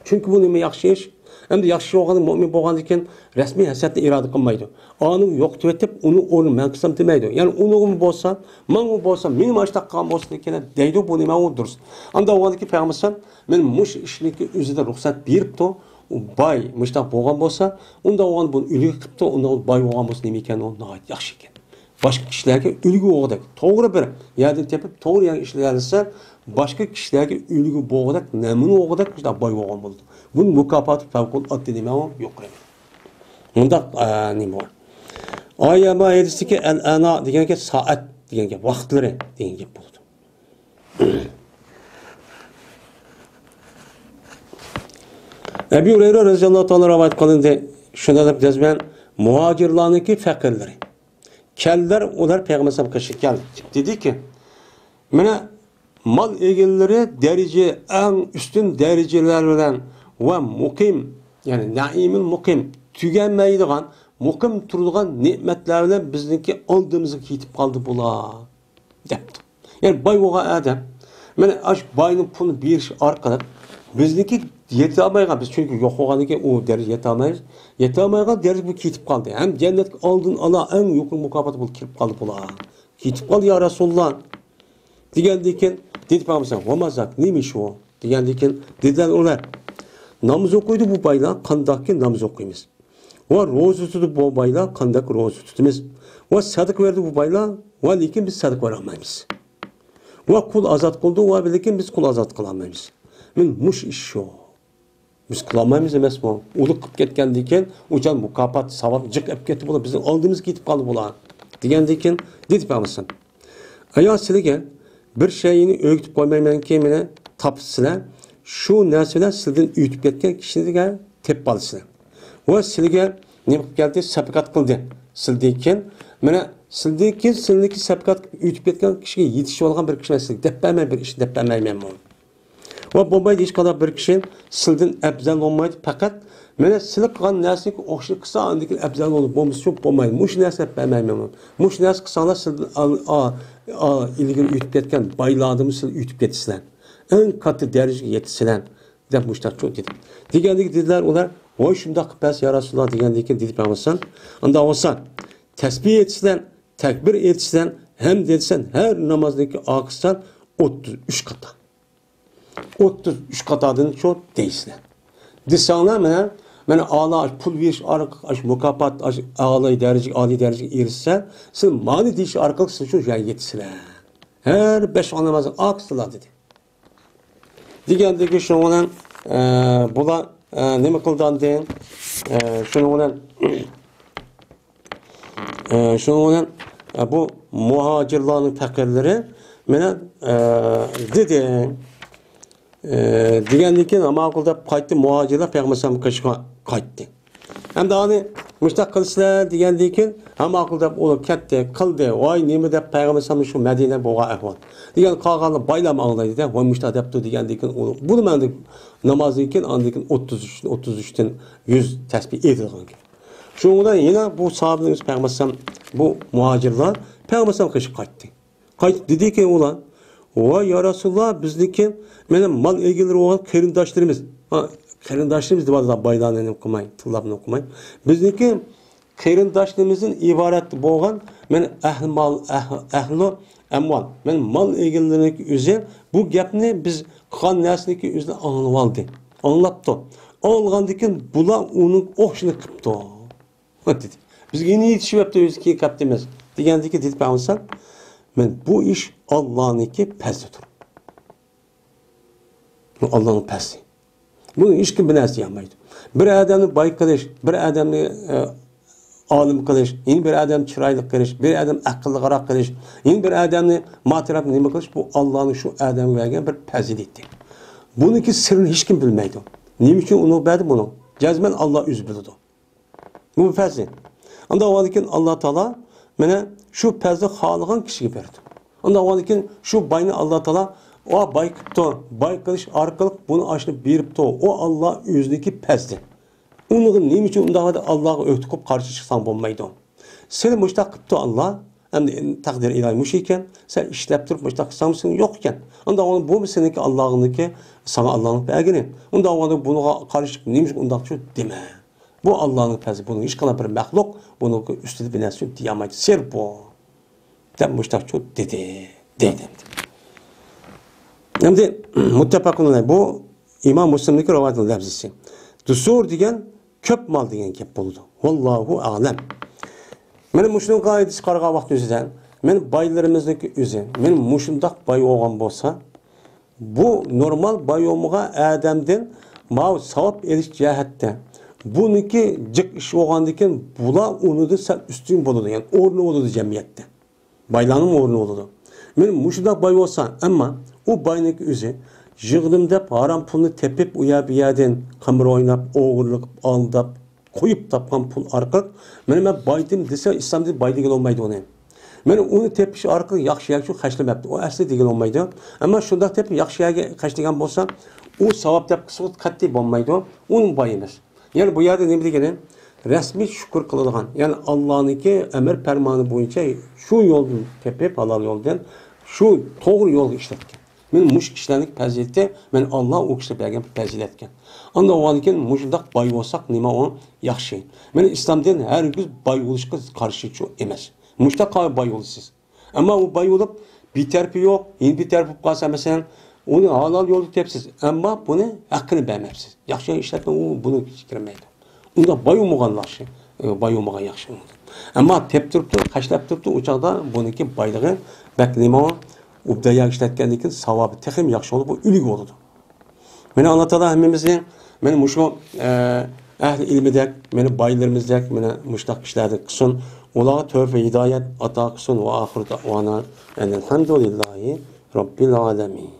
چۈنكى بۇ نېمە ياخشى ئىش؟ ئەمدى ياخشى ئىش بولغان مۇئمىن بولغاندىن كېيىن رەسمىي ھەسەتنى ئىرادە قىلمايدۇ. ئانىڭ يوقىتىۋېتىپ، ئۇنىڭ ئورنىنى مەن قىلسام دېمەيدۇ. يەنى ئۇنىڭغىمۇ بولسا، ماڭىمۇ بولسا، مېنىمۇ ئاشتاق قىلغان بولسا دېگەن دەيدۇ، بۇ نېمە ئۇ دۇرۇس. ئاندا بولغاندىن كېيىن پەيغەمبەر ئەلەيھىسسالام، مەن مۇشۇ ئىشنىڭكى ئۆزىدە رۇخسەت بېرىپتۇ، ئۇ باي مۇشتاق بولغان بولسا، ئۇندا بولغان بۇنى ئۈلگە قىپتۇ، ئۇندا باي بولغان بولسا نېمە ئىكەن، ئۇ ناھايىتى ياخشى ئىكەن. باشقا كىشىلەرگە ئۈلگە بولغۇدەك، توغرا بىر يەردىن تېپىپ، توغرا يەرگە ئىشلىيەلىسە، باشقا كىشىلەرگە ئۈلگە بولغۇدەك، نەمۇنە بولغۇدەك شۇنداق باي بولغان بولىدۇ. بۇنىڭ مۇكاپاتى پەۋقۇلئاددە نېمە ئۇ؟ يۇقىرى. مۇنداق، ئە، نېمە بار؟ ئايە ما ھەدىستىكى ئەل ئەنا دېگەن گەپ سائەت دېگەن گەپ، ۋاقىتلىرى دېگەن گەپ بولىدۇ. ئەبۇ ھۇرەيرە رەزىياللاھۇ تائالا رىۋايەت قىلىندى. شۇنداق دەپ جەزمەن مۇھاجىرلارنىڭكى پەقىرلىرى. كەلدىلەر، ئۇلار پەيغەمبەر ئەلەيھىسسالام قېشىغا كەلدى. دېدىكى، مانا مال ئىگىلىرى دەرىجە، ئەڭ ئۈستۈن دەرىجىلەر بىلەن ۋە مۇقىم، يەنى نەئىمۇل مۇقىم، تۈگەنمەيدىغان، مۇقىم تۇرىدىغان نېمەتلەر بىلەن بىزنىڭكى ئالدىمىزغا كېتىپ قالدى بۇلار، دەپتۇ. يەنى باي بولغان ئادەم، مانا ئاشۇ باينىڭ پۇلىنى بېرىش ئارقىلىق بىزنىڭكى يېتەلمەيدىغان، بىز چۈنكى يوق بولغاندىن كېيىن ئۇ دەرىجىگە يېتەلمەيمىز. يېتەلمەيدىغان دەرىجىگە بۇ كېتىپ قالدى. ھەم جەننەتكە ئالدىن ئالا ئەڭ يۇقىرى مۇكاپات بولۇپ كىرىپ قالدى بۇلار. كېتىپ قالدى يا رەسۇلۇللا. دېگەندىن كېيىن دېدى پەيغەمبەر، ۋە ما زاك، نېمە ئىش ئۇ؟ دېگەندىن كېيىن دېدىلەر ئۇلار، ناماز ئوقۇيدۇ بۇ بايلار، قانداقكى ناماز ئوقۇيمىز. ۋە روزا تۇتىدۇ بۇ بايلار، قانداق روزا تۇتىمىز. ۋە سەدىقە بېرىدۇ بۇ بايلار، ۋە لېكىن بىز سەدىقە بېرەلمەيمىز. ۋە قۇل ئازاد قىلىدۇ، ۋە لېكىن بىز قۇل ئازاد قىلالمايمىز. مەن مۇشۇ ئىش شۇ. بىز قىلالمايمىز ئەمەسمۇ؟ ئۇلۇغ قىلىپ كەتكەندىن كېيىن، ئۇ جان مۇكاپات، ساۋاب جىق ئېلىپ كەتتى بۇلار، بىزنىڭ ئالدىمىزغا كېتىپ قالدى بۇلار. دېگەندىن كېيىن دېدى پەيغەمبەر، ئايا سىلىگە بىر شەينى ئۆگىتىپ قويمايمەنكى، مېنى تاپىسىلەر. شۇ نەرسە بىلەن سىلدىن ئۆتۈپ كەتكەن كىشىنى تېپىپ ئالىسىلەر. ۋە سىلىگە نېمە قىلىپ كەلدى؟ سەدىقە قىلدى. سىلدىن كېيىن، مانا سىلدىن كېيىن سىلىنىڭكى سەدىقە قىلىپ ئۆتۈپ كەتكەن كىشىگە يېتىشىۋالغان بىر كىشى مەن سىلىگە دەپ بەرمەي، بىر ئىشنى دەپ بەرمەيمەنمۇ؟ ۋە بولمايدۇ، ھېچقانداق بىر كىشى سىلدىن ئەپزەل بولمايدۇ، پەقەت مانا سىلى قىلغان نەرسىگە ئوخشاش قىلسا، ئاندىن كېيىن ئەپزەل بولىدۇ، بولمىسا شۇ بولمايدۇ. مۇشۇ نەرسە دەپ بەرمەيمەن. مۇشۇ نەرسە قىلساڭلار سىلدىن ئال-، ئا-، ئا-، ئىلگىرى ئۆتۈپ كەتكەن بايلاردىنمۇ سىلى ئۆتۈپ كېتىسىلەر. ئەڭ كاتتا دەرىجىگە يېتىسىلەر، دەپ مۇشۇنداق چوڭ دېدى. دېگەندىكىن دېدىلەر ئۇلار، ۋاي شۇنداق قىلىپ بەرسە يا رەسۇلۇللا، دېگەندىكىن دېدى پەيغەمبەر، ئۇنداق بولسا تەسبىھ ئېيتىسىلەر، تەكبىر ئېيتىسىلەر، ھەمد ئېيتىسىلەر، ھەر نامازدىكى ئارقىسىدا ئوتتۇز ئۈچ قاتا. ئوتتۇز ئۈچ قاتادىن شۇ دەيسىلەر. دېسەڭلار، مانا، مانا ئالا پۇل بېرىش ئارقىلىق ئاشۇ مۇكاپات، ئاشۇ ئالىي دەرىجىگە، ئالىي دەرىجىگە ئېرىشسە، سىز مانا دېيىش ئارقىلىق سىز شۇ يەرگە يېتىسىلەر. ھەر بەش ۋاق نامازنىڭ ئارقىسىدا دېدى. دېگەندىكى شۇنىڭ بىلەن، ئە، بۇلار، ئە، نېمە قىلدى ئاندىن؟ ئە، شۇنىڭ بىلەن، ئە، شۇنىڭ بىلەن، ئە، بۇ مۇھاجىرلارنىڭ پەقىرلىرى مانا، ئە، دېدى. ئە، دېگەندىن كېيىن ماقۇل دەپ قايتتى، مۇھاجىرلار پەيغەمبەر ئەلەيھىسسالامغا قايتتى. ئەمدى ئانى مۇشتاق قىلىسىلەر دېگەندىن كېيىن، ھە، ماقۇل دەپ ئۇلار كەتتى، قىلدى. ۋاي، نېمە دەپ پەيغەمبەر ئەلەيھىسسالام شۇ مەدىنە بولغان ئەھۋال. دېگەن قالغانلار بايلام ئاڭلايدۇ-دە، ۋاي، مۇشتاق دەپتۇ دېگەندىن كېيىن، ئۇ، بۇنى مەن نامازدىن كېيىن، ئاندىن كېيىن ئوتتۇز ئۈچ، ئوتتۇز ئۈچتىن يۈز تەسبىھ ئېيتىدىغان گەپ. شۇنىڭ بىلەن يەنە بۇ ساھابىلىرىمىز پەيغەمبەر ئەلەيھىسسالام، بۇ مۇھاجىرلار پەيغەمبەر ئەلەيھىسسالامغا قېشىپ قايتتى. قايتىپ دېدىكى ئۇلار، ۋاي يا رەسۇلاللا، بىزنىڭكى مانا مال ئىگىلىرى بولغان قېرىنداشلىرىمىز. ھا، قېرىنداشلىرىمىز دەۋاتىدۇ، بايلارنى نېمە قىلماي، تىللاپ نېمە قىلماي. بىزنىڭكى قېرىنداشلىرىمىزدىن ئىبارەت بولغان مانا ئەھلى مال، ئەھ-، ئەھلى ئەمۋال، مەن مال ئىگىلىرىنىڭكى ئۆزى بۇ گەپنى بىز قىلغان نەرسىنىڭكى ئۆزىنى ئاڭلىۋالدى. ئاڭلاپتۇ. ئاڭلىغاندىن كېيىن بۇلار ئۇنىڭ ئوخشىشىنى قىپتۇ. دېدى. بىزگە يەنە يېتىشىۋەپتۇ، ئۆزى كېيىن قاپتىمىز. دېگەندىكى دېدى پەيغەمبەر، مەن بۇ ئىش ئاللانىڭكى پەزلىدۇر. بۇ ئاللانىڭ پەزلى. بۇنى ھېچكىم بىر نەرسە دېيەلمەيدۇ. بىر ئادەمنى باي قىلىش، بىر ئادەمنى، ئە، ئالىم قىلىش، يەنە بىر ئادەمنى چىرايلىق قىلىش، بىر ئادەم ئەقىللىقراق قىلىش، يەنە بىر ئادەمنى ما تەرەپ نېمە قىلىش، بۇ ئاللانىڭ شۇ ئادەمگە بەرگەن بىر پەزىلىتى. بۇنىڭكى سىرىنى ھېچكىم بىلمەيدۇ. نېمە ئۈچۈن ئۇنى بەردى بۇنىڭ؟ جەزمەن ئاللا ئۆزى بىلىدۇ. بۇ پەزىل. ئانداق بولغاندىن كېيىن ئاللا تائالا مانا شۇ پەزىلنى خالىغان كىشىگە بېرىدۇ. ئانداق بولغاندىن كېيىن شۇ باينى ئاللا تائالا، ئۇ باي قىپتۇ، باي قىلىش ئارقىلىق بۇنى ئاشۇ بېرىپتۇ. ئۇ ئاللا ئۆزىنىڭكى پەزلى. ئۇنىڭغا نېمە ئۈچۈن ئۇنداق ئاللاغا ئۆكتە قىلىپ قارشى چىقساڭ بولمايدۇ. سېنى مۇشتاق قىپتۇ ئاللا. ئەمدى تەقدىر ئىلاھىي مۇشۇ ئىكەن. سەن ئىشلەپ تۇرۇپ مۇشتاق قىلساڭمۇ سېنىڭ يوق ئىكەن. ئۇنداق بولغاندا بۇمۇ سېنىڭكى ئاللاڭنىڭكى، ساڭا ئاللاڭنىڭ بەرگىنى. ئۇنداق بولغاندا بۇنىڭغا قارشى چىقىپ نېمە ئۈچۈن ئۇنداقچۇ دېمە. بۇ ئاللانىڭ پەزلى، بۇنىڭ ھېچقانداق بىر مەخلۇق بۇنىڭ ئۈستىدە بىر نەرسە دېيەلمەيدۇ. سىر بۇ. دەپ مۇشتاقچۇ دېدى. دەيدۇ. ئەمدى مۇتتەپەقۇن ئەلەيھ، بۇ ئىمام مۇسلىمنىڭكى رىۋايەت لەفزىسى. دۇسۇر دېگەن كۆپ مال دېگەن گەپ بولىدۇ. ۋاللاھۇ ئەلەم. مانا مۇشۇنىڭغا ئايىت چىقارغان ۋاقتىمىزدا، مانا بايلىرىمىزنىڭكى ئۆزى، مانا مۇشۇنداق باي بولغان بولسا، بۇ نورمال باي بولمىغان ئادەمدىن ماۋۇ ساۋاب ئېلىش جەھەتتە بۇنىڭكى جىق ئىش بولغاندىكىن، بۇلار ئۇنىڭدىن سەل ئۈستۈن بولىدۇ، يەنى ئورنى بولىدۇ جەمئىيەتتە. بايلارنىڭ ئورنى بولىدۇ. مانا مۇشۇنداق باي بولسا، ئەمما ئۇ باينىڭكى ئۆزى يىغدىم دەپ، ھارام پۇلنى تېپىپ، ئۇ يەر بۇ يەردىن قىمار ئويناپ، ئوغرىلىق، ئالداپ، قويۇپ تاپقان پۇل ئارقىلىق، مانا مەن باي دېدىم دېسە، ئىسلام دىنى باي دېگىلى بولمايدۇ ئۇنى. مانا ئۇنى تېپىش ئارقىلىق ياخشى يەرگە شۇ خەجلىمەپتۇ. ئۇ ئەسلى دېگىلى بولمايدۇ. ئەمما شۇنداق تېپىپ ياخشى يەرگە خەجلىگەن بولسا، ئۇ ساۋاب دەپ قىلسىڭىز قەتئىي بولمايدۇ. ئۇنى باي ئەمەس. يەنى بۇ يەردە نېمە دېگىنى؟ رەسمىي شۈكۈر قىلىدىغان، يەنى ئاللانىڭكى ئەمر پەرمانى بويىچە شۇ يولدىن تېپىپ، ھالال يولدىن شۇ توغرا يولغا ئىشلەتكەن. مانا مۇشۇ كىشىلەرنىڭ پەزىلىتى، مانا ئاللا ئۇ كىشىلەرگە بەرگەن پەزىلەتكەن. ئانداق بولغاندىكىن مۇشۇنداق باي بولساق نېمە ئۇ ياخشى. مانا ئىسلام دىن ھەرگىز باي بولۇشقا قارشىچۇ ئەمەس. مۇشۇنداق باي بولىسىز. ئەمما ئۇ باي بولۇپ، بىر تەرىپى يوق، يەنە بىر تەرىپى بولۇپ قالسا، مەسىلەن، ئۇنى ھالال يولدا تېپىسىز، ئەمما بۇنى ھەققىنى بەرمەپسىز. ياخشى ئىشلەتمەي، ئۇ بۇنى كىرمەيدۇ. ئۇنداق باي بولمىغان ياخشى، ئە، باي بولمىغان ياخشى. ئەمما تېپىپ تۇرۇپتۇ، خەجلەپ تۇرۇپتۇ، ئۇ چاغدا بۇنىڭكى بايلىقى بەك نېمە، ئۇ دەرياغا ئىشلەتكەندىن كېيىن ساۋابى تېخىمۇ ياخشى بولىدۇ، بۇ ئۈلگە بولىدۇ. مانا ئاللا تائالا ھەممىمىزنى مانا مۇشۇ، ئە، ئەھلى ئىلمىدەك، مانا بايلىرىمىزدەك، مانا مۇشۇنداق كىشىلەردەك قىلسۇن. ئۇلارغا تەۋپىق ھىدايەت ئاتا قىلسۇن. ۋە ئاخىرۇ دەئۋانا ئەنىل ھەمدۇلىللاھى رەببىل ئالەمىن.